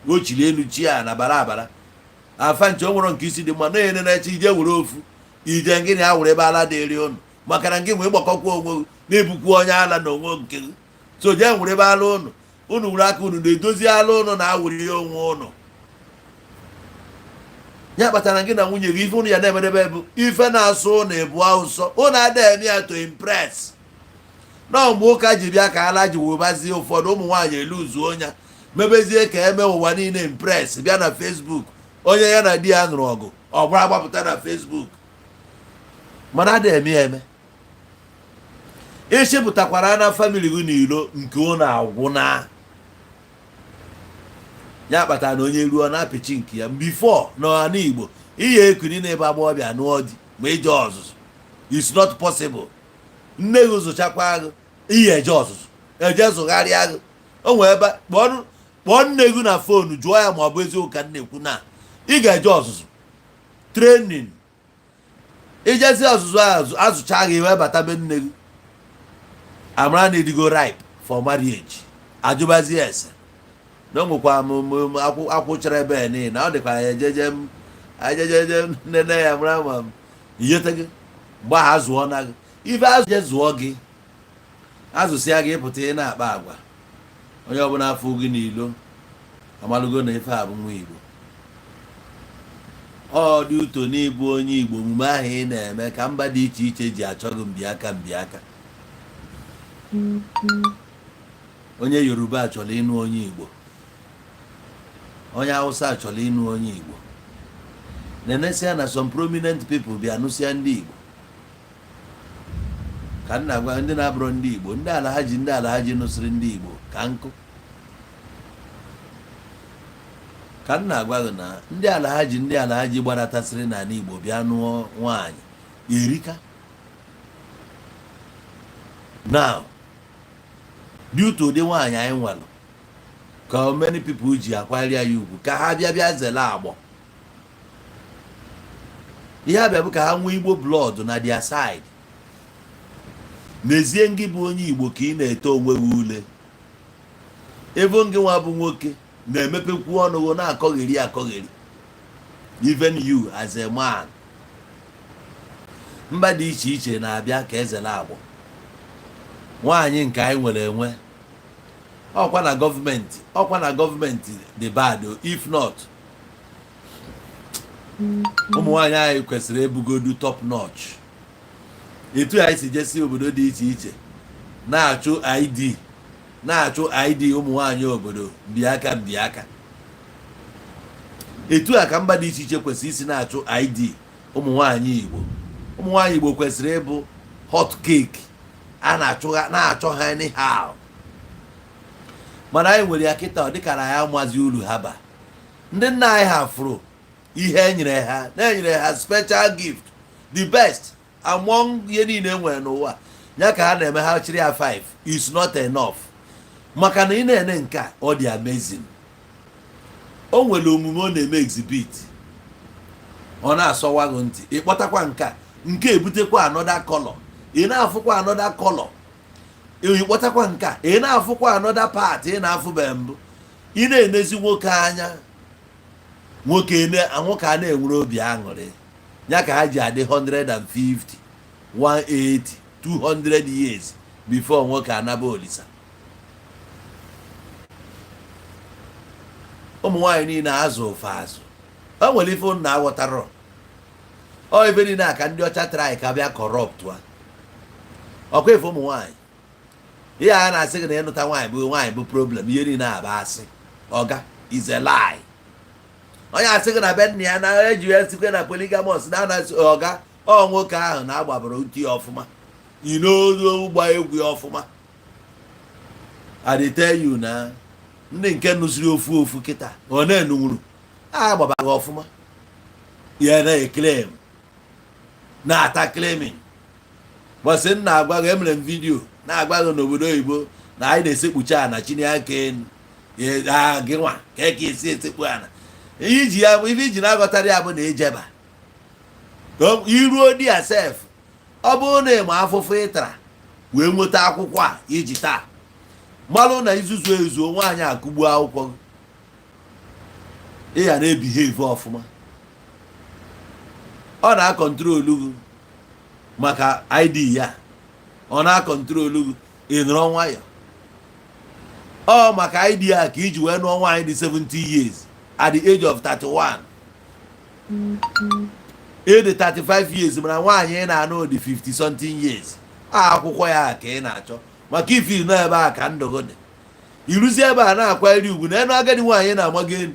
o chiri elu chi a na bara abara afa nche. O nwere nke isi dị mma na ene na-eche ije were ofu ije ngịnị ya were ebe ala dịrị ụnụ, maka na ngị nwee gbakọkwa onwe gị na-ebukwu onye ala na onwe nke gị. So jee were ebe ala ụnụ, unu were aka unu na-edozi ala ụnụ na-awụri ya onwe ụnụ. Ya kpatara gị na nwunye gị, ife ụnụ ya na-emedebe bụ ife na-asụ ụnụ ebu ụsọ ụnụ ada eme ya to impress. Nọọ mgbe ụka ji bịa ka ala ji webazie ụfọdụ ụmụ nwaanyị eluzuo ya, mebezie ka eme ụwa niile impress. Bịa na Facebook, onye ya na di ya nụrụ ọgụ, ọ gbara agbapụta na Facebook, mana ada eme ya eme. Echepụtakwara na family gị n'ilo nke ụnụ agwụna. Ya kpatara na onye ruo na-apịchi nke ya before n'ala Igbo, ihe ekiri n'ebe agbọghọbịa nụọ di ma ije ọzụzụ, it's not possible. Nne gị zụchakwa gị, ihe eje ọzụzụ, eje zụgharịa gị. O nwee ebe kpọọ nne gị na phone, jụọ ya ma ọ bụ eziokwu ka m na-ekwu na ị ga-eje ọzụzụ, training. Ijezi ọzụzụ ahụ, azụcha gị, wee bata be nne gị, amara na edigo ripe for marriage, ajụbazie ese na o nwekwa m akwụchara ebe niile na ọ dịkwa ya ejeje m ajejeje nene ya mara ma m Iyete gị mgbe ahụ azụọ na gị ife azụ je zụọ gị, azụsịa gị, ịpụta, ị na-akpa agwa onye ọbụla afọ gị n'ilo amalụgo na ife a bụ nwa Igbo. Ọ dị ụtọ n'ịbụ onye Igbo. Omume ahụ ị na-eme ka mba dị iche iche ji achọ gị mbịaka mbịaka. Onye Yoruba chọrọ ịnụ onye Igbo, onye Hausa chọrọ ịnụ onye Igbo. Na-enesịa na some prominent people bịa nụsịa ndị Igbo. Ka m na-agwa ndị na-abụrọ ndị Igbo, ndị ala ha ji, ndị ala ha ji nụsịrị ndị Igbo ka nkụ. Ka m na-agwa gị na ndị ala ha ji, ndị ala ha ji gbadatasịrị n'ala Igbo bịa nụọ nwaanyị erika. Now, due to ụdị nwaanyị anyị nwere, ka many people ji akwanyere ya ugwu ka ha bịa bịa zele agbọ. Ihe abịa bụ ka ha nwee Igbo blood na their side. N'ezie, ngị bụ onye Igbo, ka ị na-eto onwe gị ule ebe ngị nwa bụ nwoke na-emepekwu ọnụ gị na-akọgheri akọgheri. Even you as a man, mba dị iche iche na-abịa ka ezele agbọ nwaanyị nke anyị nwere enwe. Ọkwa na gọọmenti, ọkwa na gọọmenti dị bad. If not, ụmụ nwaanyị anyị kwesịrị ebugodu top notch. Etu anyị si jesi obodo dị iche iche na-achụ ID, na-achụ ID ụmụ nwaanyị obodo mbịaka mbịaka, etu a ka mba dị iche iche kwesịrị isi na-achụ ID ụmụ nwaanyị Igbo. Ụmụ nwaanyị Igbo kwesịrị ịbụ hot cake a na-achụ na-achọ ha anyhow. Mana anyị nwere ya kịta, ọ dịka na ya amazi uru ha ba. Ndị nna anyị ha fụrụ ihe e nyere ha, na-enyere ha special gift, the best among ihe niile e nwere n'ụwa ya ka ha na-eme. Ha chịrị ya 5 is not enough, maka na ị na-ene nke a, ọ dị amazing. O nwere omume ọ na-eme exhibit, ọ na-asọwa gị ntị. Ịkpọtakwa nke a, nke ebutekwa another color, ị na-afụkwa another color. Ịkpọtakwa nke a, ị na-afụkwa another part ị na-afụbe mbụ. Ị na-enezi nwoke anya, nwoke nwoke a na-enwere obi aṅụrị ya ka ha ji adị 150, 180, 200 years before nwoke anaba olisa. Ụmụ nwaanyị niile azụ ofe azụ, o nwere ife unu na-aghọtarọ. Ọ ebe niile a ka ndị ọcha try ka bịa corrupt a. Ọkwa ife ụmụ nwaanyị, ihe a na-asị gị na ịnụta nwaanyị bụ nwaanyị bụ problem, ihe niile a bụ asị. Ọga is a lie. Onye asị gị na be nna ya na eji ya sikwe na polygamous na anasị ọga, ọ nwoke ahụ na-agbabara uti ya ọfụma, inozu gba egwu ya ọfụma. I dey tell you na ndị nke nụsiri ofu ofu kịta, ọ na-enunwuru a gbabaghị ọfụma, ya na-eclaim, na-ata claiming. Bọsị m na-agwa gị, emere m video na-agwa gị n'obodo oyibo na anyị na-esekpucha ana chinye aka elu gị nwa ka ka esi esekpu ana. Ihe iji ya, ife iji na-aghọtara ya bụ na ijeba iruo di ya sef, ọ bụrụ na ịma afụfụ ị tara wee nweta akwụkwọ a iji taa, malụ na izuzu ezuo nwaanyị akụgbuo akwụkwọ gị, ị ya na-ebehave ọfụma. Ọ na-acontrol gị maka ID ya, ọ na-acontrol gị, ị nọrọ nwayọ. Ọ maka ID ya ka iji wee nụọ nwaanyị dị 70 years at the age of 31. Ị dị 35 years, mana nwaanyị ị na-anụ dị 50 something years. Akwụkwọ ya ka ị na-achọ, maka ife nọ ebe a ka ndụ gị dị. Iruzi ebe a na-akwanyere ugwu na enu agadi nwaanyị na-amago elu,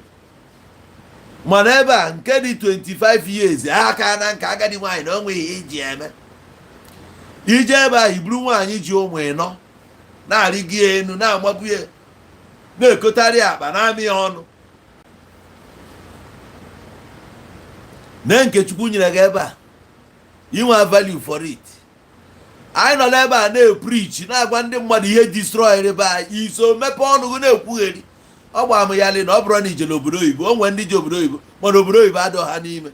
mana ebe a nke dị 25 years aka na nke agadi nwaanyị na onwe ihe iji eme. Ije ebe a, iburu nwaanyị ji ụmụ ịnọ, na-arịgo ya enu, na-amabu ya, na-ekotarị akpa, na-amị ya ọnụ. Nee nke Chukwu nyere gị ebe a, inwe value for it. Anyị nọ n'ebe a na-epreach, na-agwa ndị mmadụ ihe destroy ebe anyị iso mepe ọnụ gị na-ekwugheri. Ọ gbaa m ya na ọ bụrụ na ijele obodo oyibo, o nwere ndị ji obodo oyibo, mana obodo oyibo adọ ha n'ime.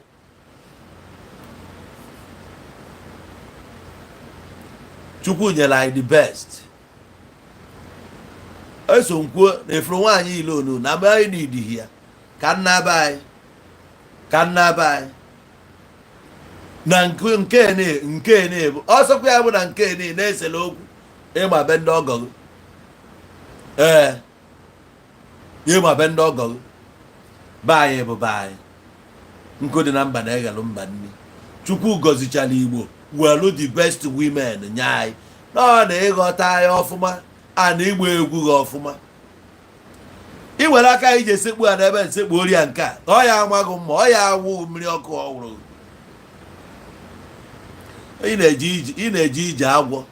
Chukwu nyere anyị the best. Eso nkwuo na efuru nwaanyị ilonu na mgbe anyị n'idighi ya ka nna be anyị, ka nna be anyị. Na nke nke na-ebu ọsọkwa ya bụ na nke na-esele okwu ịma be ndị ọgọ gị. Ee, ịma be ndị ọgọ gị. Be anyị bụ be anyị. Nkụ dị na mba na-eghelụ mba nri. Chukwu gọzichara Igbo welu the best women nye anyị na ọ na ịghọta anyị ọfụma a na ịgba egwu gị ọfụma. Ị were aka iji esekpu a n'ebe nsekpu ori ya nke a, ọ ya amaghị mma, ọ ya awụ mmiri ọkụ ọ wụrụ. Ị na-eje ije agwọ,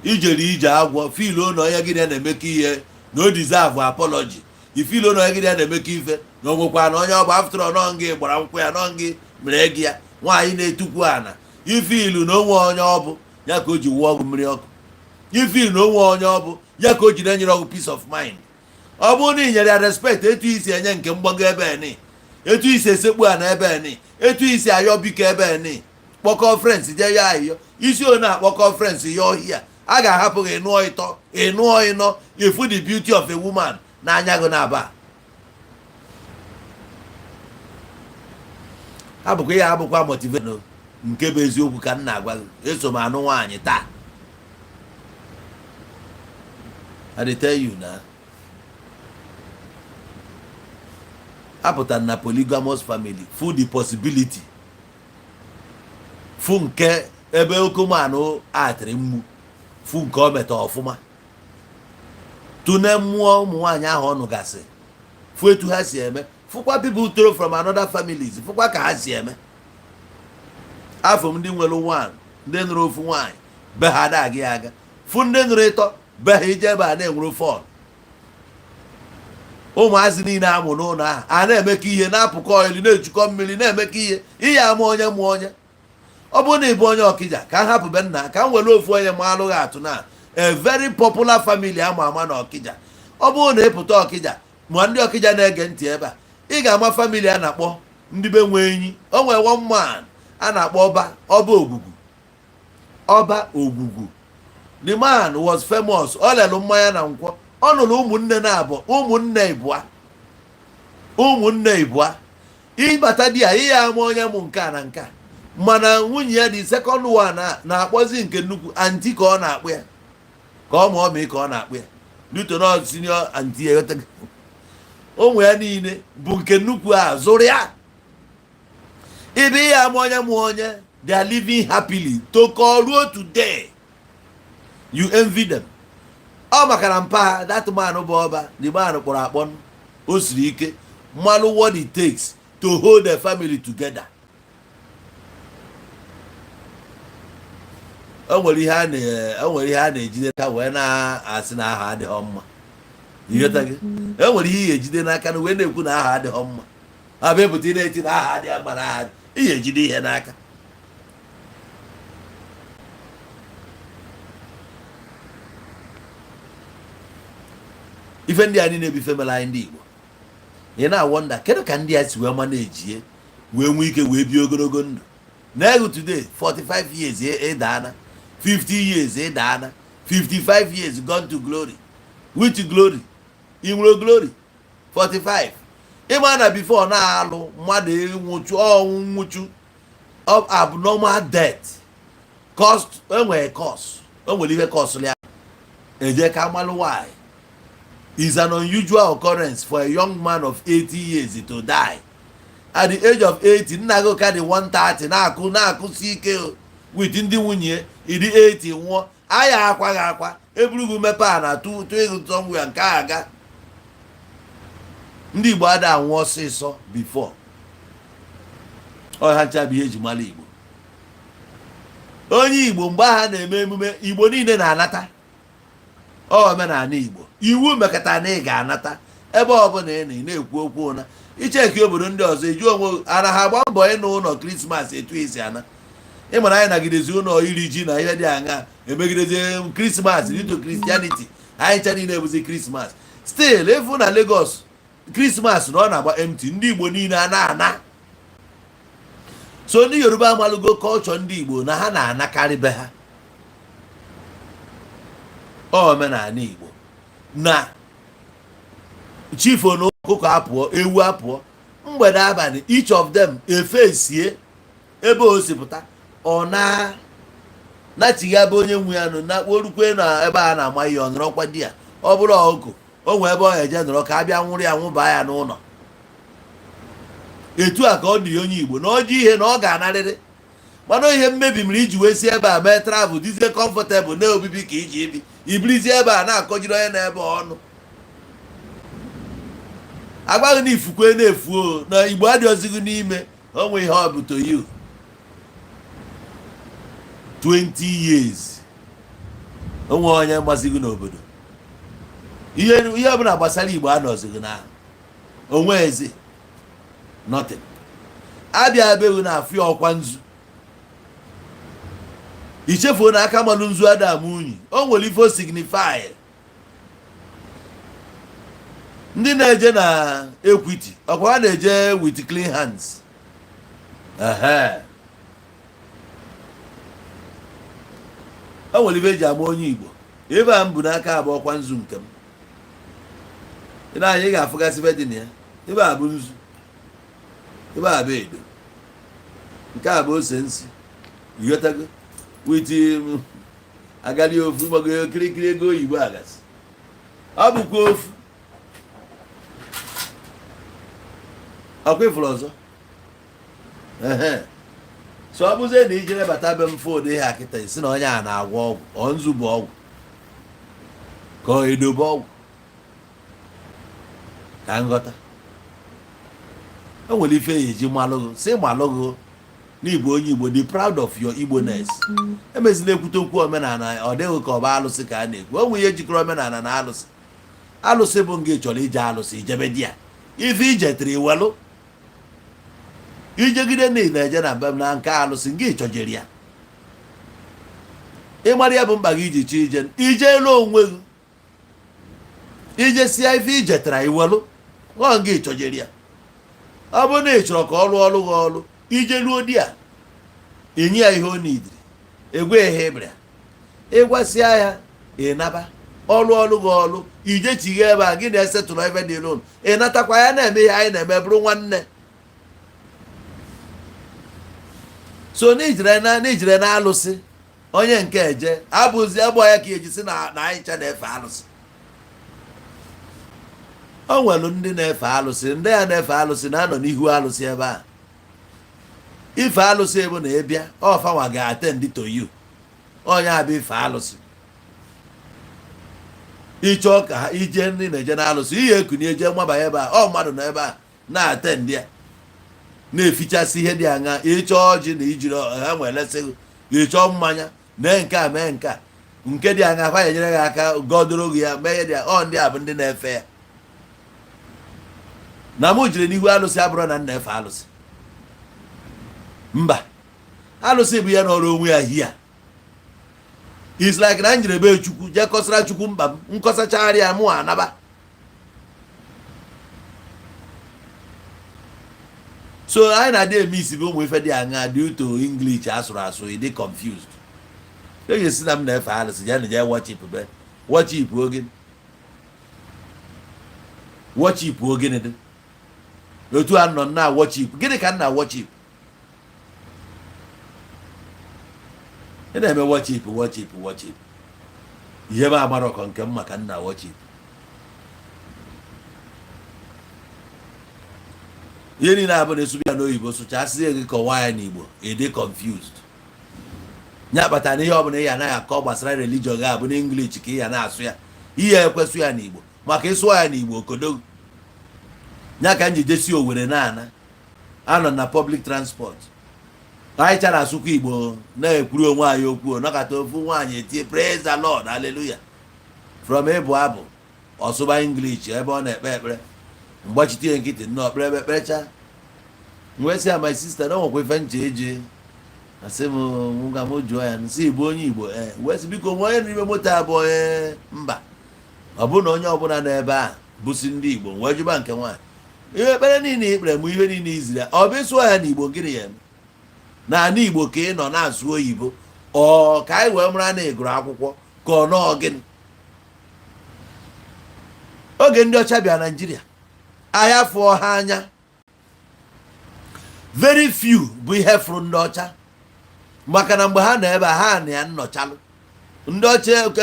ijere ije agwọ, feel na onye gị na-emekọ ihe na o deserve apology. I feel na onye gị na-emekọ ife na o nwekwa na onye ọ bụ after all nọ gị gbara nkwụ ya, nọ gị mere gị ya. Nwaanyị na-etukwu ana, i feel na onwe onye ọ bụ ya ka o ji wụọ ọgwụ mmiri ọkụ. I feel na onwe onye ọ bụ ya ka o ji na-enyere ọgwụ peace of mind. Ọ bụrụ na ị nyere ya respect etu isi enye nke mgbago ebe ni, etu isi esekpu a na ebe ni, etu isi ayọ biko ebe ni, kpọkọ friends jee ya ayọ isi one akpọkọ friends ya ọhịa, a ga-ahapụ gị ịnụọ ịtọ, ịnụọ ịnọ, ifu the beauty of a woman n'anya gị na-aba. Abụkwa ya abụkwa motivation nke bụ eziokwu ka m na-agwa gị. Eso m anụ nwaanyị taa. I dey tell you na apụtara na polygamous family, fu the possibility, fu nke ebe okomanụ atịrị mgbu, fu nke o meta ọfụma, tụne mmụọ ụmụ nwaanyị ahụ ọnụ gasị, fụ etu ha si eme, fụkwa people toro from another families, fụkwa ka ha si eme. Afọ m ndị nwere one, ndị nụrụ ofu nwaanyị be ha ada aga ya aga, fụ ndị nụrụ ịtọ be ha ije ebe a na-enwere fọn. Ụmụazị niile amụ n'ụlọ ahụ a na-emekọ ihe, na-apụkọ ọyịlị, na-echukọ mmiri, na-emekọ ihe. Ihe ama onye mụọ onye. Ọ bụrụ na ị bụ onye Ọkịja, ka m hapụ be nna, ka m were ofu onye ma alụghị atụ na a very popular family ama ama na Ọkịja. Ọ bụrụ na ị pụta Ọkịja, ma ndị Ọkịja na-ege ntị ebe a, ị ga-ama family a na-akpọ ndị be nwe enyi. O nwere one man a na-akpọ Ọba, Ọba Ogwugwu, Ọba Ogwugwu. The man was famous. Ọ lelụ mmanya na nkwọ. Ọ nụrụ ụmụnne na abụọ, ụmụnne ịbụa, ụmụnne ịbụa. Ịbata di ya, ihe ama onye mụ nke a na nke a. Mana nwunye ya, the second one a na-akpọzi nke nnukwu aunty ka ọ na-akpụ ya, ka ọ ma ọmị ka ọ na-akpụ ya duto na senior aunty ya. Ụmụ ya niile bụ nke nnukwu a zụrụ ya. Ibe ihe ama onye mụ onye. They are living happily to call ruo today. You envy them. Ọ maka na mpa ha, that man bụ ọba. The man kpọrọ akpọ, o siri ike mmalụ what it takes to hold a family together. O nwere ihe a na-ejide n'aka wee na-asị na aha adịghọ mma. Ịghọta gị? E nwere ihe ị ga-ejide n'aka na wee na-ekwu na aha adịghọ mma. Abịa epụta ị na-eti na aha adịghị mma na aha ị ga-ejide ihe n'aka. Ife ndị a niile bụ ife mere anyị ndị Igbo. Ị na-awonder kedu ka ndị a si wee manage wee nwee ike wee bie ogologo ndụ na ego today. 45 years ịdaana, 50 years ịdaana, 55 years gone to glory. Which glory? Ị nwere glory 45? Ịma na before na-alụ mmadụ ịnwụchu ọnwụ nwụchu of abnormal death cost, enwere cause, o nwere ihe cause ya. Eje ka amalụ why is an unusual occurrence for a young man of 80 years to die at the age of 80. Nna gị ka dị 130 na-akụ na-akụsi ike o, with ndị nwunye ịdị 80 nwụọ, aya akwa gị akwa, eburu gị mepe a na tụ tụ ego somewhere nke a aga. Ndị Igbo ada anwụ ọsịsọ before. Ọ ha ncha bụ ihe eji mara Igbo. Onye Igbo mgbe aha na-eme emume, Igbo niile na-anata. Ọ omenala Igbo, iwu mekọta na ị ga-anata ebe ọbụla ị nọ. Ị na-ekwu okwu ụna icheki obodo ndị ọzọ, eju onwe ana ha agba mbọ ịnụ ụlọ Christmas etu esi ana. Ịmara anyị nagidezi ụlọ iri ji na ihe dị aṅa emegidezi Christmas due to Christianity. Anyị ncha niile ebuzi Christmas. Still efu na Lagos, Christmas na ọ na-agba empty. Ndị Igbo niile a na-ana. So ndị Yoruba amalụgo culture ndị Igbo na ha na-anakarị be ha. Ọ omenala Igbo na chifo na ọkụkọ apụọ, ewu apụọ mgbede abalị, each of them efesie. Ebe o si pụta, ọ na nachigha ebe onye nwe ya nọ na orukwe na ebe a na-ama ihe, ọ nọrọkwa di ya. Ọ bụrụ ọkụ o nwee ebe ọ eje nọrọ ka a bịa nwụrụ ya, nwụbaa ya n'ụlọ. Etu a ka ọ dị onye Igbo na ọjị ihe na ọ ga-anarịrị. Mana ihe mmebi mere iji wee si ebe a mee travel, dizie comfortable na obibi ka iji ebi, ibirizie ebe a na-akọjiri onye na-ebe ọnụ, agwaghị na ifukwe na-efuo na Igbo adịghịzighị n'ime onwe ihe ọ bụ to you. 20 years onwe onye mmasịghị n'obodo, ihe ihe ọbụla gbasara Igbo anọzighị na onwe ezi nothing. Abịa abeghị na afịa ọkwa nzu, ichefuo na aka malụ nzu adam unyi. O nwere ife o signify. Ndị na-eje na Equity, ọkwa ha na-eje with clean hands. Ehe, o nwere ife eji ama onye Igbo. Ebe a m bụ n'aka abụ ọkwa nzu nke m. Ị na-anya, ị ga-afụgasị ife dị na ya. Ebe a bụ nzu, ebe a bụ edo, nke a bụ ose nsi, ịghọtago, with agali ofu gbago kirikiri ego oyibo agasị. Ọ bụkwa ofu ọkwa ifuru ọzọ. Ehe, so ọ bụzie na ijere bata be m fụ ụdị ihe a kịta, isi na onye a na-agwọ ọgwụ, ọ nzu bụ ọgwụ ka ọ edobe ọgwụ ka nghọta. O nwere ife ya eji malụgụ si malụgụ n'Igbo. Onye Igbo, dị proud of your Igbo-ness. Emezila ekwute okwu omenala, ọ dịghị ka ọ bụ alụsị ka a na-ekwu. O nwere ihe jikọrọ omenala na alụsị. Alụsị bụ nga ị chọrọ ije alụsị, ijebe di ya ife ijetere iwelụ ijegide na ị na-eje na be m na nke alụsị nga ịchọjere ya. Ịmara ya bụ mkpa gị iji chọọ ije, ijeelu onwe gị, ijesia ife ijetara iwelụ ọ nga ịchọjere ya. Ọ bụrụ na ị chọrọ ka ọ rụọ ọrụ gị ọrụ, ijeluo di ya, enye ya ihe ọ nidiri, egwe ihe ịbịara ịgwasịa ya, ịnaba ọrụ ọrụ gị ọrụ, ijechigha ebe a gị na-esetụrụ ebe dị n'ụlọ, ịnatakwa ya na-eme ihe anyị na-eme, bụrụ nwanne. So n'ijire na alụsị onye nke eje abụzi agbụ ya ka eji si na anyị ncha na-efe alụsị. O nwere ndị na-efe alụsị, ndị ya na-efe alụsị na-anọ n'ihu alụsị ebe a. Ife alụsị bụ na ịbịa, ọfanwa ga-attend to you. Onye abịa ife alụsị, ịchọọ ka ha ije, ndị na-eje n'alụsị ihe ekunie eje nwabanye ebe a, ọ mmadụ nọ ebe a na-attend ya, na-efichasị ihe dị aṅa. Ịchọọ ọjị na ijiri ha nwere lesị gị, ịchọọ mmanya, mee nke a, mee nke a, nke dị aṅa, fa enyere gị aka gọdoro gị ya, mee ihe dị ọ. Ndị a bụ ndị na-efe ya. Na mụ jiri n'ihu alụsị abụrụ na m na-efe alụsị. Mba, alụsị bụ ya n'ọrụ onwe ya hia. It's like na m jiri ebe Chukwu jee kọsara Chukwu mkpa m, nkọsachagharị ya, mụ anaba. So anyị na-adị eme isi bụ ụmụ ife dị aṅa dị uto English asụrụ asụ, ịdị confused. Eji si na m na-efe alụsị ya na jee worship be worship oge worship ogene dị otu a nọ na worship. Gịnị ka m na worship? Ị na-eme worship, worship, worship. Ihe m amarọkọ nke m maka nna worship. Ihe niile abụ na esụbụ ya n'oyibo, sụchasịa gị, kọwaa ya n'Igbo, ị dị confused. Ya kpatara na ihe ọbụla ị ya anaghị akọ gbasara religion gị abụ n'English ka ị ya na-asụ ya. Ihe ekwesụ ya n'Igbo, maka ịsụọ ya n'Igbo okodo ya. Ka m ji jesi Owere na-ana anọ na public transport, anyị chara asụkwa Igbo, na-ekwuru onwe anyị okwu. Nọkọta, ofu nwaanyị etie, "Praise the Lord, hallelujah," from ịbụ abụ ọsụba English ebe ọ na-ekpe ekpere. Mgbachite ya nkịtị nnọọ, kpere ebe kperecha. M wee sị ya, "My sister, na o nwekwa ife nche eji asị m nga m jụọ ya." Nsị Igbo, onye Igbo, ee, wee sị, "Biko, nwe onye n'ime moto a bụ onye mba?" Ọ bụrụ na onye ọbụla nọ ebe a bụsi ndị Igbo, wee jụba nke nwaanyị, ihe ekpere niile ikpere m, ihe niile iziri ya, ọ bụ ịsụọ ya n'Igbo? Gịnị ya eme n'ala Igbo ka ị nọ na-asụ oyibo? Ọ ka anyị wee mara na ị gụrụ akwụkwọ ka ọ nọọ gịnị? Oge ndị ọcha bịa Naijiria, ahịa fụọ ha anya. Very few bụ ihe fụrụ ndị ọcha, maka na mgbe ha nọ ebe a, ha na ya nnọchalụ ndị ọcha ka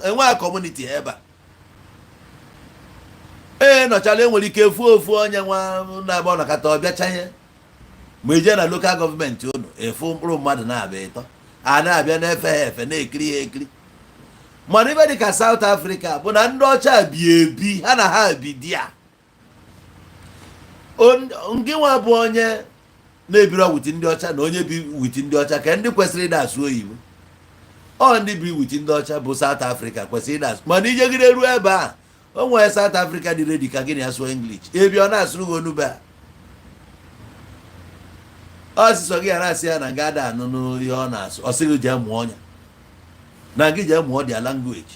enwe community ebe a. Ee, nọchalụ, enwere ike efu ofu onye nwa na-agba ọnọkata ọbịacha ihe. Ma ije na local government unu, efu mkpụrụ mmadụ na-abịa ịtọ, a na-abịa na-efe ha efe, na-ekiri ha ekiri. Mana ibe dịka South Africa bụ na ndị ọcha bi ebi, ha na ha bi di ya. Ngị nwa bụ onye na-ebiro with ndị ọcha na onye bi with ndị ọcha, ka ndị kwesịrị ịda asụ oyibo, ọ ndị bi with ndị ọcha bụ South Africa kwesịrị ịda asụ. Mana ijegide ruo ebe a, o nwere South Africa dị ready ka gị na ya sụọ English, ebi ọ na-asụrụ gị onube a ọsịsọ gị ghara asị ya na nga ada anụnụ ihe ọ na-asụ. Ọ sị gị jee mụọ ọnya na gị jee mụọ their language.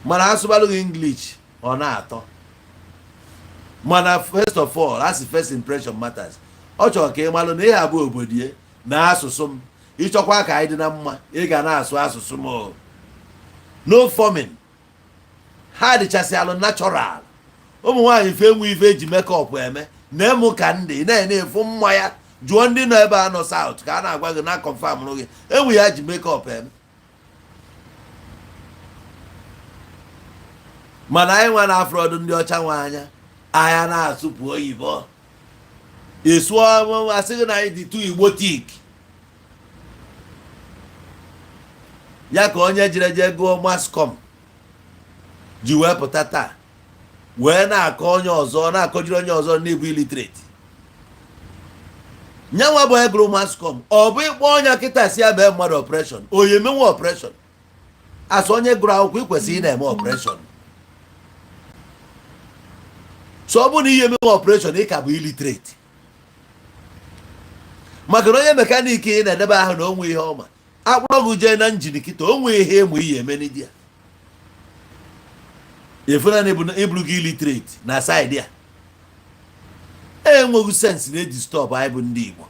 Mana asụbalụ gị English, ọ na-atọ. Mana first of all, asị first impression matters. Ọ chọrọ ka ị malụ na ihe abụ obodo ya na asụsụ m. Ịchọkwa ka anyị dị na mma, ị ga na-asụ asụsụ m o. No forming. Ha dịchasị alụ natural. Ụmụ nwaanyị fe enwe ife eji makeup eme na-emu ka ndị na-ene efu mma ya. Jụọ ndị nọ ebe a nọ South ka a na-agwa gị na confirm gị enwe ya ji makeup eme. Mana anyị nwa na afrọdụ ndị ọcha nwe anya anya na-asụpụ oyibo ịsụọ, asịghị na anyị dị too Igbo thick. Ya ka onye jere jee gụọ mass comm ji wee pụta taa wee na-akọ onye ọzọ, na-akọjiri onye ọzọ n'ịbụ illiterate. Nyanwa bụ onye gụrụ mass comm, ọ bụ ịkpọ ọnya kịta si ya mee mmadụ operation, onye emenwe operation. Asụ onye gụrụ akwụkwọ, ị kwesịrị ị na-eme operation. So ọ bụrụ na ihe emenwe operation, ị ka bụ illiterate. Maka na onye mechanic ị na-edebe ahụ na onwe ihe ọma akpọrọ gị jee na engine kịta, onwe ihe ịmụ ihe eme n'idi ya, efuna na ịbụrụ gị illiterate na side a. Enweghị sense na-eji stop anyị bụ ndị Igbo.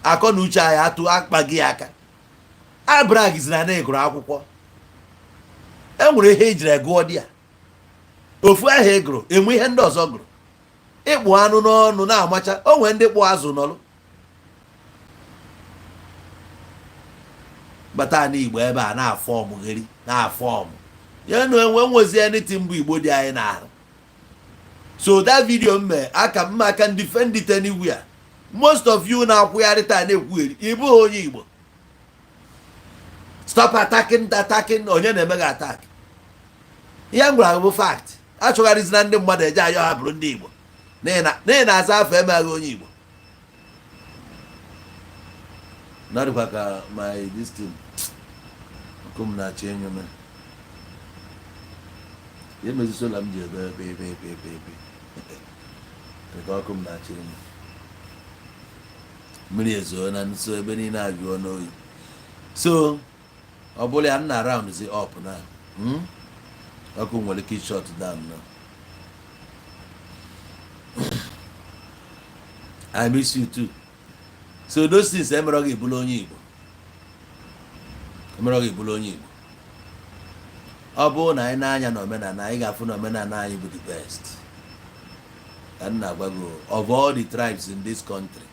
Akọ na uche anyị atụ akpa gị aka abragizina na ịgụrụ akwụkwọ, enwere ihe ejiri gụọ dị ya ofu ahụ ị gụrụ, enwe ihe ndị ọzọ gụrụ. Ịkpụ anụ n'ọnụ na-amacha, o nwee ndị kpụ azụ nọlụ bata n'Igbo ebe a na-afọ ọmụgheri na-afọ ọmụ ya na enwe nwezi anything bụ Igbo dị anyị n'ahụ. So that video m mee aka mma aka defend it anywhere. Most of you na-akwụgharị taa na-ekwugheri, ị bụghị onye Igbo. Stop attacking, attacking. Onye na-eme gị attack? Ihe m gwara gị bụ fact. Achọgharịzina ndị mmadụ eje ayọ ha bụrụ ndị Igbo n'ihi na aza afọ emeghị onye Igbo. Nọdụkwa ka my this thing, ọkụ m na-achọ enyo m ya emezi solar m ji ebe ebe ebe ebe ebe ebe nke ọkụ m na-achọ enyo. Mmiri ezoo na nso, ebe niile ajụọ n'oyi. So ọ bụrụ ya nna round zi up na ọkụ nwere ike shut down now. I miss you too. So those things emere gị bụrụ onye Igbo, emere gị bụrụ onye Igbo. Ọ bụrụ na anyị na-anya na omenala anyị, ga-afụ na omenala anyị bụ the best. Ka m na-agwa gị, of all the tribes in this country,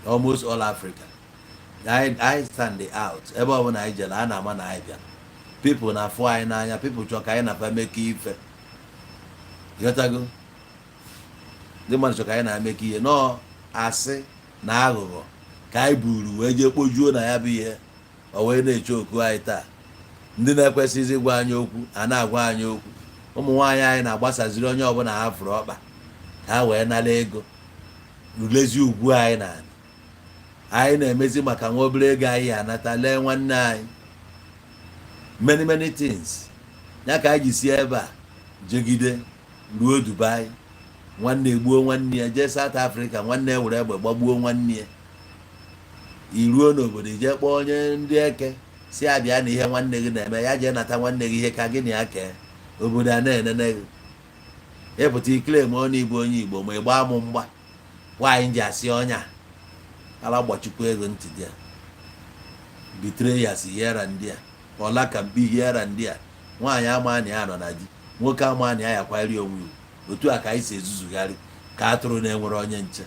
almost all Africa, I stand out. Ebe ọ bụla anyị jere, a na-ama na anyị bịara. People na-afụ anyị n'anya, people chọrọ ka anyị na-afa mekọ ife. Ghọtago? Ndị mmadụ chọrọ ka anyị na-emekọ ihe. Nọọ asị na aghụghọ ka anyị buru wee jee kpojuo na ya bụ ihe, o wee na-eche oku anyị taa. Ndị na-ekwesịghịzi ịgwa anyị okwu a na-agwa anyị okwu. Ụmụ nwaanyị anyị na-agbasaziri onye ọbụla ha fụrụ ọkpa ka ha wee nara ego, rulezi ugwu anyị na anyị na-emezi maka nwa obere ego anyị anata. Lee nwanne anyị, many many things ya ka anyị ji si ebe a jegide ruo Dubai. Nwanne egbuo nwanne ya, jee South Africa, nwanne ya were egbe gbagbuo nwanne ya. Iruo n'obodo, ijee kpọọ onye ndị eke si abịa na ihe nwanne gị na-eme ya, jee nata nwanne gị ihe ka gị na ya kee. Obodo a na-enene gị, ịpụta ikele ma ọ na ịbụ onye Igbo, ma ị gbaa mụ mgba nwaanyị ji asị ọnya ala gbachikwa ego ntị dị ya. Betrayers here and there, ọla ka mbi here and there. Nwaanyị ama na ya nọ na di, nwoke ama na ya yakwari onwe iwu. Otu a ka anyị si ezuzugharị ka atụrụ na-enwere onye nche.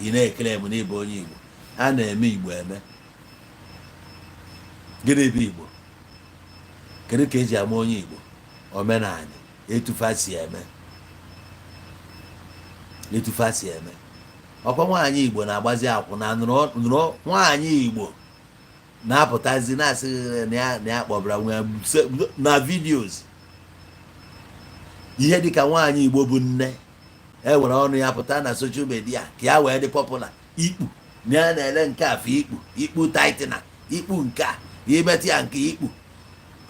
Ị na-ekele m n'ịbụ onye Igbo. A na-eme Igbo eme. Gịnị bụ Igbo? Kedu ka eji ama onye Igbo? Omenala, etufa si eme, etufa si eme. Ọkwa nwaanyị Igbo na-agbazi akwụna. Nụrụ, nwaanyị Igbo na-apụtazi na-asị na ya kpọbara nwa ya na videos. Ihe dịka nwaanyị Igbo bụ nne e were ọnụ ya pụta na social media ka ya wee dị popular. Ikpu na ya na-ele nke a fe ikpu, ikpu tightener, ikpu nke a, imetụ ya nke ikpu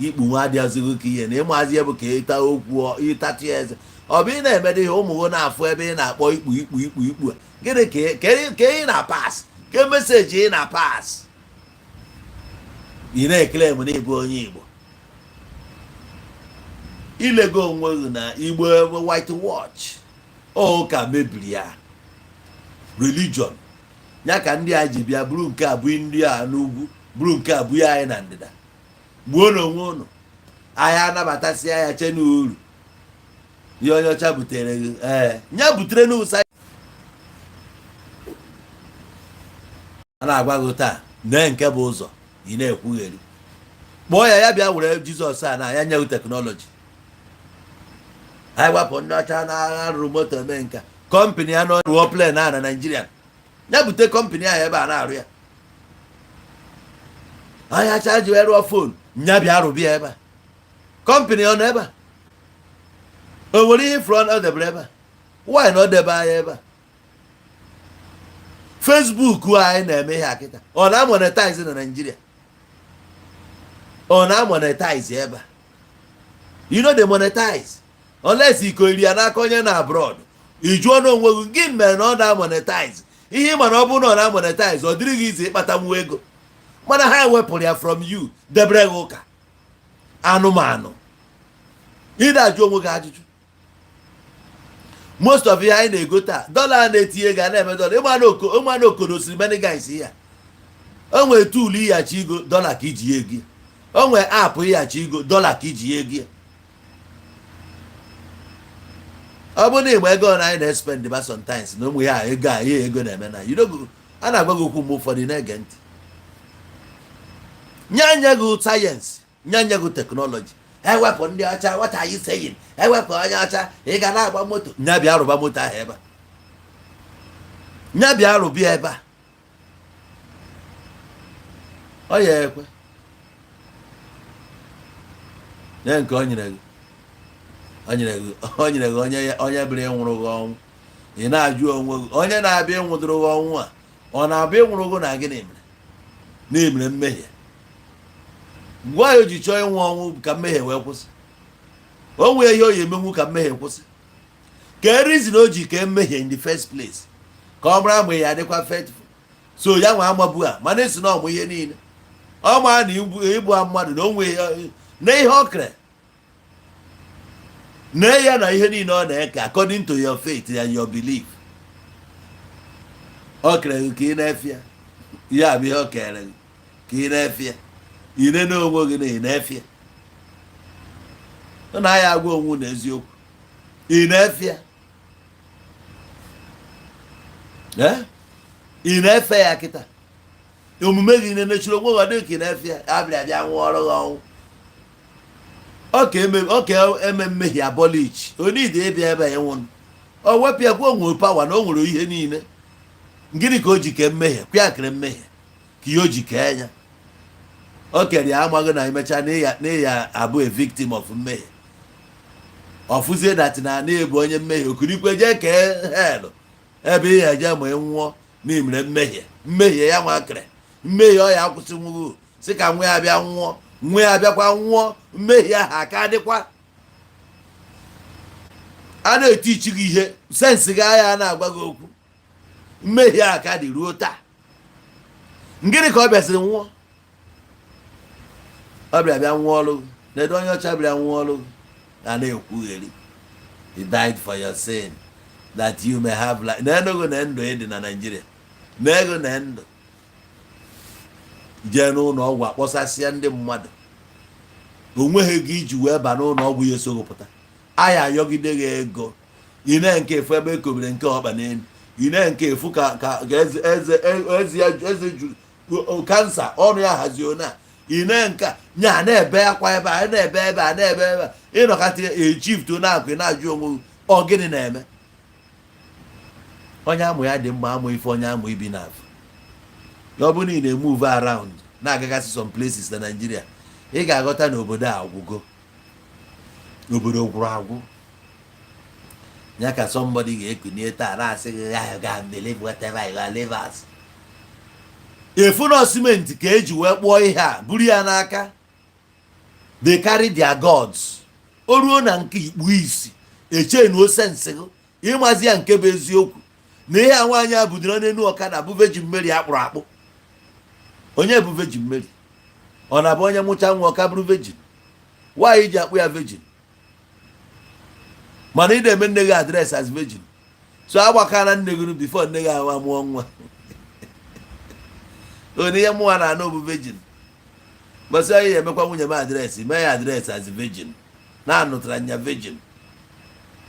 ikpu. Nwa adịghịzịghị ka ihe na ịmazi ya bụ ka ịta okwu, ịtatụ ya eze. Ọ bụ ị na-emede ihe ụmụ gị na-afụ ebe ị na-akpọ ikpu, ikpu, ikpu, ikpu a. Gịnị ka ị na-pass? Ke message ị na-pass? Ị na-ekele m na ịbụ onye Igbo. Ilego onwe gị na Igbo white watch. Ụka mebiri ya, religion ya ka ndị a ji bịa bụrụ nke a bụ ndị a n'ugwu, bụrụ nke a bụ ya anyị na ndịda. Gbuo n'onwe ụnụ, anyị anabatasịa ya che n'uru. Ihe onye ọcha butere gị, ee, ya butere n'ụsa a na-agwa gị taa nee nke bụ ụzọ ị na-ekwugheri. Kpọọ ya, ya bịa were Jizọs a na ya nye gị technology. Anyị wapụ ndị ọcha na-agha rụrụ moto eme nka company ya nọ rụọ plane a na Naijiria. Ya bute company ahụ ebe a na-arụ ya. Anyị acha ji wee rụọ phone, nya bịa rụbịa ebe a. Company ọ nọ ebe a? O nwere ihe ifuru ọ debere ebe a? Nwaanyị na ọ debe anya ebe a. Facebook anyị na-eme ihe a kịta, ọ na-amonetize na Naijiria? Ọ na-amonetize ebe a? You no dey monetize unless iko iri ya n'aka onye na abroad. Ị jụọ n'onwe gị, gị mere na ọ na-amonetize ihe ị ma na ọ bụrụ na ọ na-amonetize, ọ dịrị gị izi ịkpatanwu ego. Mana ha ewepụrụ ya from you, debere gị ụka anụmanụ. Ị na-ajụ onwe gị ajụjụ. Most of ihe anyị na-ego taa, dọla a na-etinye ego a na-eme dọla. Ịma na okodosiri many guys ya. O nwere tool ịghachi igo dọla ka iji ya ego ya. O nwere app ịghachi igo dọla ka iji ya ego ya. Ọ bụrụ na ịgba ego na anyị na-espend ba sometimes na ụmụ ya ego a, ihe ego na-eme na you no go. A na-agwa gị okwu, mgbe ụfọdụ ị na-ege ntị. Nye anya gị science, nye anya gị technology. Ewepụ ndị ọcha, what are you saying? Ewepụ onye ọcha, ị ga na-agba moto. Nya bịa rụba moto ahụ ebe a. Nya bịa rụbịa ebe a. Ọ ya ekwe nye nke o nyere gị, o nyere gị, o nyere gị onye, onye bịara ịnwụrụ gị ọnwụ. Ị na-ajụ onwe gị, onye na-abịa ịnwụdụrụ gị ọnwụ a, ọ na-abịa ịnwụrụ gị na gịnị mere? Na emere mmehie. Gwa ya, o ji chọọ ịnwụ ọnwụ ka mmehie wee kwụsị. O nwee ihe o yi emenwu ka mmehie kwụsị. Ka reason o ji kee mmehie in the first place? Ka ọ mara ma ya adịkwa faithful. So ya nwa amabu a, mana esi na ọmụ ihe niile ọ maa na igbu mmadụ na o nwee na ihe ọ kere nee ya na ihe niile ọ na-eke according to your faith and your belief. Ọ kere gị ka ị na-efe ya. Ya bụ ihe ọ kere gị ka ị na-efe ya. Ị nene onwe gị na ị na-efe ya. Ọ na-aya agwa onwe na eziokwu, ị na-efe ya. Ee? Ị na-efe ya kịta? Omume gị na-emechiri onwe gị, ọ dịghị ka ị na-efe ya. Abịa bịa nwụọ ọrụ gị ọnwụ. Ọ ka eme mmehie abolish onide ịbịa ebe a ịnwụ. O wepụ ya kwa. O nwere power na o nwere ihe niile. Gịnị ka o ji kee mmehie? Kwa ya kere mmehie ka ihe o ji kee ya. O kere ya amaghị na emechaa na ịya abụ a victim of mmehie. Ọ fụzie that na na-ebu onye mmehie okurikwe jee kee hell ebe ị ya eje ma ị nwụọ n'imere mmehie. Mmehie ya nwa kere mmehie, ọ ya akwụsị nwụgo si ka nwa ya bịa nwụọ. Nwa ya bịakwa nwụọ, mmehie ahụ aka dịkwa. A na-eti ichi gị ihe sense gị anya na-agwa gị okwu. Mmehie a ka dị ruo taa. Gịnị ka ọ bịasịrị nwụọ? Ọ bịa bịa nwụọ ọrụ gị. Nedu onye ọcha bịara nwụọ ọrụ gị a na-ekwugheri. He died for your sin that you may have life. Na ego na ndụ ịdị na Naịjirịa, na ego na ndụ jee n'ụlọ ọgwụ akpọsasịa ndị mmadụ, o nweghị ego iji wee ba n'ụlọ ọgwụ ya esoghị pụta. Aya ayọgide gị ego. Ị na nke efu ebe ekobere nke ọkpa n'elu. Ị na nke efu ka eze ya eze ju cancer, ọnụ ya hazie ona. Ị na nke a nya na-ebe akwa ebe a, na-ebe ebe a, na-ebe ebe a, ịnọkọta echift na-akụ, ị na-ajụ onwe gị, ọ gịnị na-eme? Onye amụ ya dị mma, amụ ife onye amụ ibi n'afọ ya. Ọ bụrụ na ị na-emove around, na-agagasị some places na Nigeria, ị ga-aghọta na obodo a agwụgo, obodo gwụrụ agwụ. Ya ka somebody ga-ekunie taa na-asị gị ya ga believe whatever you are, leave us. Efu na simenti ka eji wee kpụọ ihe a, buru ya n'aka. They carry their gods. O ruo na nke ikpu isi, echenuo sense gị ịmazi ya nke bụ eziokwu na ihe a nwaanyị a budoro n'elu ọkada bụ Virgin Mary akpụrụ akpụ. Onye bụ Virgin Mary? Ọ na-abụ onye mụcha nwa, ọka bụrụ virgin? Nwaanyị ji akpụ ya virgin, mana ị na-eme nne gị address as virgin, so agbakara nne gị before nne gị ahụ amụọ nwa. Onye ihe mụnwa na-anụ bụ virgin. Gbasị anyị emekwa nwunye m address, mee ya address as virgin, na-anụtara nya virgin.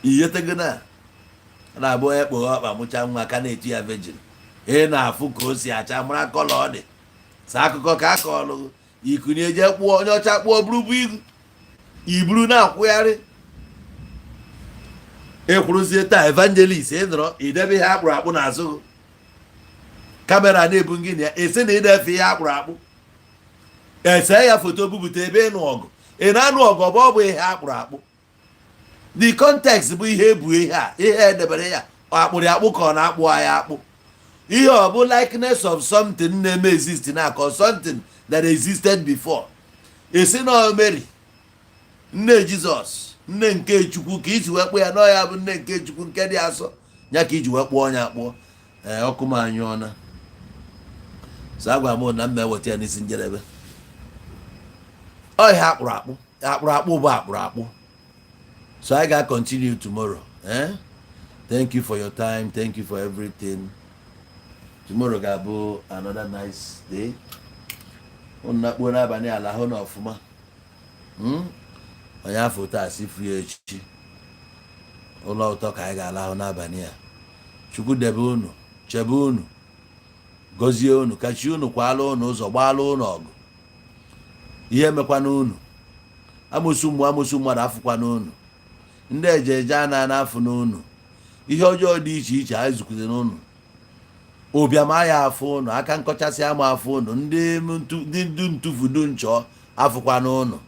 Iyetego na na-abụ onye kpoghe ọkpa mụcha nwa ka na-etu ya virgin. Ị na-afụ ka o si acha, mara colour ọ dị. Sa akụkọ ka aka ọlụ ikunye jee kpụọ onye ọcha kpụọ buru bụ igu iburu na-akwụgharị. Ịkwụrụzie taa evangelist, ị nọrọ idebe ihe akpụrụ akpụ n'azụ gị, camera na-ebu gị na ya, esi na ị na-efe ihe akpụrụ akpụ, ese ya foto, bupụta ebe ịnụ ọgụ ị na-anụ ọgụ. Ọ bụ ihe akpụrụ akpụ. The context bụ ihe ebu ihe a, ihe edebere ya akpụrụ akpụ ka ọ na-akpụ anyị akpụ. Ihe ọ bụ likeness of something na-eme exist na akọ something that existed before. Esi na Mary, nne Jizọs, nne nke Chukwu, ka iji wee kpụ ya na ya bụ nne nke Chukwu nke dị asọ ya, ka iji wee kpụọ onye akpụọ. Ee, ọkụ m anyụọna, so agwa m na m eweta ya n'isi njedebe. Ọ ihe akpụrụ akpụ, akpụrụ akpụ bụ akpụrụ akpụ. So I ga continue tomorrow, eh? Thank you for your time, thank you for everything. Tomorrow ga-abụ another nice day. Unu nakpuo n'abalị ala hụ na ọfụma. Onye afọ taa si fụ ya echi. Ụlọ ụtọ ka anyị ga-alahụ n'abalị a. Chukwu debe unu, chebe unu, gọzie unu, ka chi unu kwala unu ụzọ, gbaala unu ọgụ. Ihe mekwana unu, amụsụ mmụọ, amụsụ mmadụ afụkwana unu, ndị eje eje a na n'afụ n'unu, ihe ọjọọ dị iche iche anyị zukwuzi n'unu, ụbịam aya afụ unu, aka nkọchasị ama afụ unu, ndị ndu ntufu du nchọ afụkwa n'unu.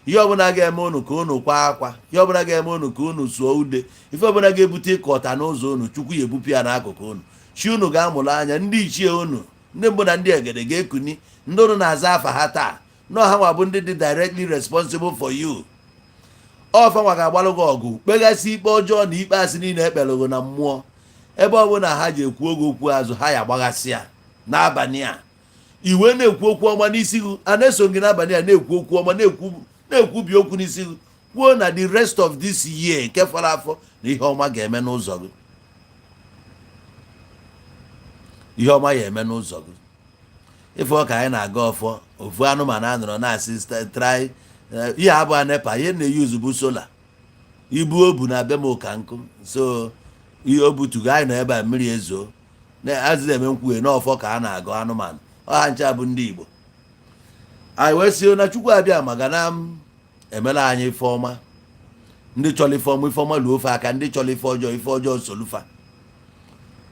Ihe ọbụla ga-eme unu ka unu kwa akwa, ihe ọbụla ga-eme unu ka unu sụọ ude, ife ọbụla ga-ebute ịkọta n'ụzọ unu, Chukwu ya ebupụ ya n'akụkụ unu. Chi unu ga-amụrụ anya, ndị ichie unu, ndị mbụ na ndị egede ga-ekuni, ndị unu na-aza afa ha taa nọọ, ha nwa bụ ndị dị directly responsible for you. Ọfa nwa ga-agbalụ gị ọgụ, kpegasị ikpe ọjọọ na ikpe asị niile ekpere na mmụọ. Ebe ọ bụla ha ji ekwu oge okwu azụ ha ya agbaghasị ya n'abalị a. Iwe na-ekwu okwu ọma n'isi gị, a na-eso gị n'abalị a, na-ekwu okwu ọma, na-ekwubi okwu n'isi gị, kwuo na the rest of this year nke fọrọ afọ na ihe ọma ga-eme n'ụzọ gị, ihe ọma ya eme n'ụzọ gị. Ife ọka anyị na-aga ọfọ ofu anụmanụ a nọrọ na-asị try ihe abụọ NEPA, ihe na-eyuzu bụ solar. Ibu o bu na be m ụka nkụ, so ihe o butugo anyị nọ ebe a, mmiri ezo azịza eme nkwughe n'ọfọ ka a na-agụ anụmanụ ọha ncha bụ ndị Igbo. Anyị wee sị na Chukwu abịa maka na m emela anyị ife ọma. Ndị chọrọ ife ọma, ife ọma luo ofe aka. Ndị chọrọ ife ọjọọ, ife ọjọọ solufa.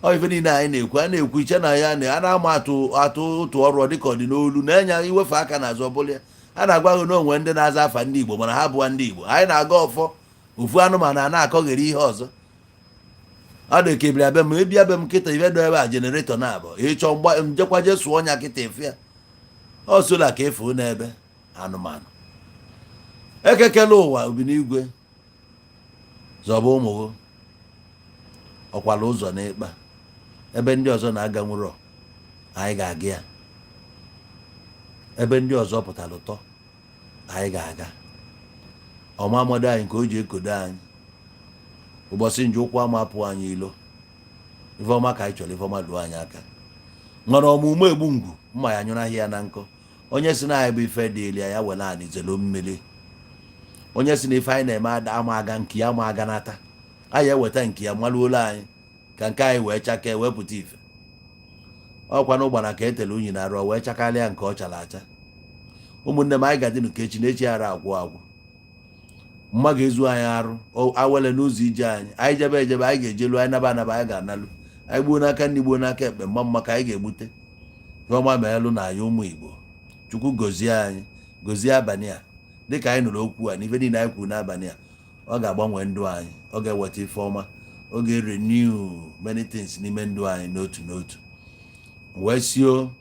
Ọ ife niile anyị na-ekwu, a na-ekwu iche na ya na a na-ama atụ atụ ụtụ ọrụ dịka ọ dị n'olu na-enye iwefe aka n'azụ ọbụla ya. A na-agwa gị na onwe ndị na-aza afa ndị Igbo, mana ha bụwa ndị Igbo. Anyị na-aga ọfọ ofu anụmanụ a na-akọgheri ihe ọzọ. Ọ dị ka ebiri abịa m, ebia be m kịta, ibe dọ ebe a, generator na-abụ ịchọ mgba njekwa je sụọ ọnya kịta, efu ya ọ sola ka efu n'ebe anụmanụ ekekele ụwa obi n'igwe zọba ụmụ gị ọkwala ụzọ n'ịkpa ebe ndị ọzọ na-aga nwụrọ, anyị ga-aga ya. Ebe ndị ọzọ pụtara ụtọ, anyị ga-aga. Ọma amado anyị nke o ji ekodo anyị ụbọchị nje ụkwụ ama apụ anyị ilo. Ife ọma ka anyị chọrọ, ife ọma luo anyị aka. Mana ọmụmụ egbu ngwu mma ya nyụrụ ahịa na nkọ. Onye si na anyị bụ ife dị elu ya were anyị zelo mmiri. Onye si na ife anyị na-eme ama aga nke ya, ama aga nata anyị eweta nke ya maluola anyị. Ka nke anyị wee chakee, wee pụta ife. Ọkwa na ụgbara ka etele unyi na arụ, wee chakarịa nke ọ chara acha. Ụmụnne m, anyị ga-adị nke echi na echi ara agwụ agwụ. Mma ga-ezu anyị arụ awele n'ụzọ ije anyị. Anyị jebe ejebe, anyị ga-ejelu. Anyị naba anaba, anyị ga-analụ. Anyị gbuo n'aka nri, gbuo n'aka ekpe, mma mma ka anyị ga-egbute. Ọma ma elu na anyị, ụmụ Igbo. Chukwu gozie anyị, gozie abalị a. Dịka anyị nụrụ okwu a na ife niile anyị kwuru n'abalị a, ọ ga-agbanwe ndụ anyị, ọ ga-eweta ife ọma, ọ ga-renew many things n'ime ndụ anyị n'otu n'otu. Wee sio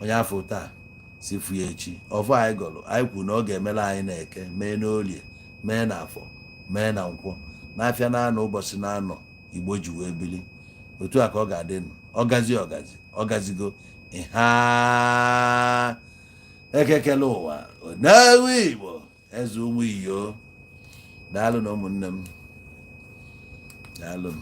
onye afọ taa si fu ya echi. Ọfọ anyị gọrọ, anyị kwuru na ọ ga-emere anyị na Eke, mee n'Olie, mee na Afọ, mee na Nkwọ, n'afịa na-anọ, ụbọchị na-anọ Igbo ji wee bili. Otu a ka ọ ga-adị nụ. Ọgazi, ọgazi, ọgazigo. Ịha ekekele ụwa onewu Igbo, eze ụmụ iyo. Daalụ na ụmụnne m, daalụ m.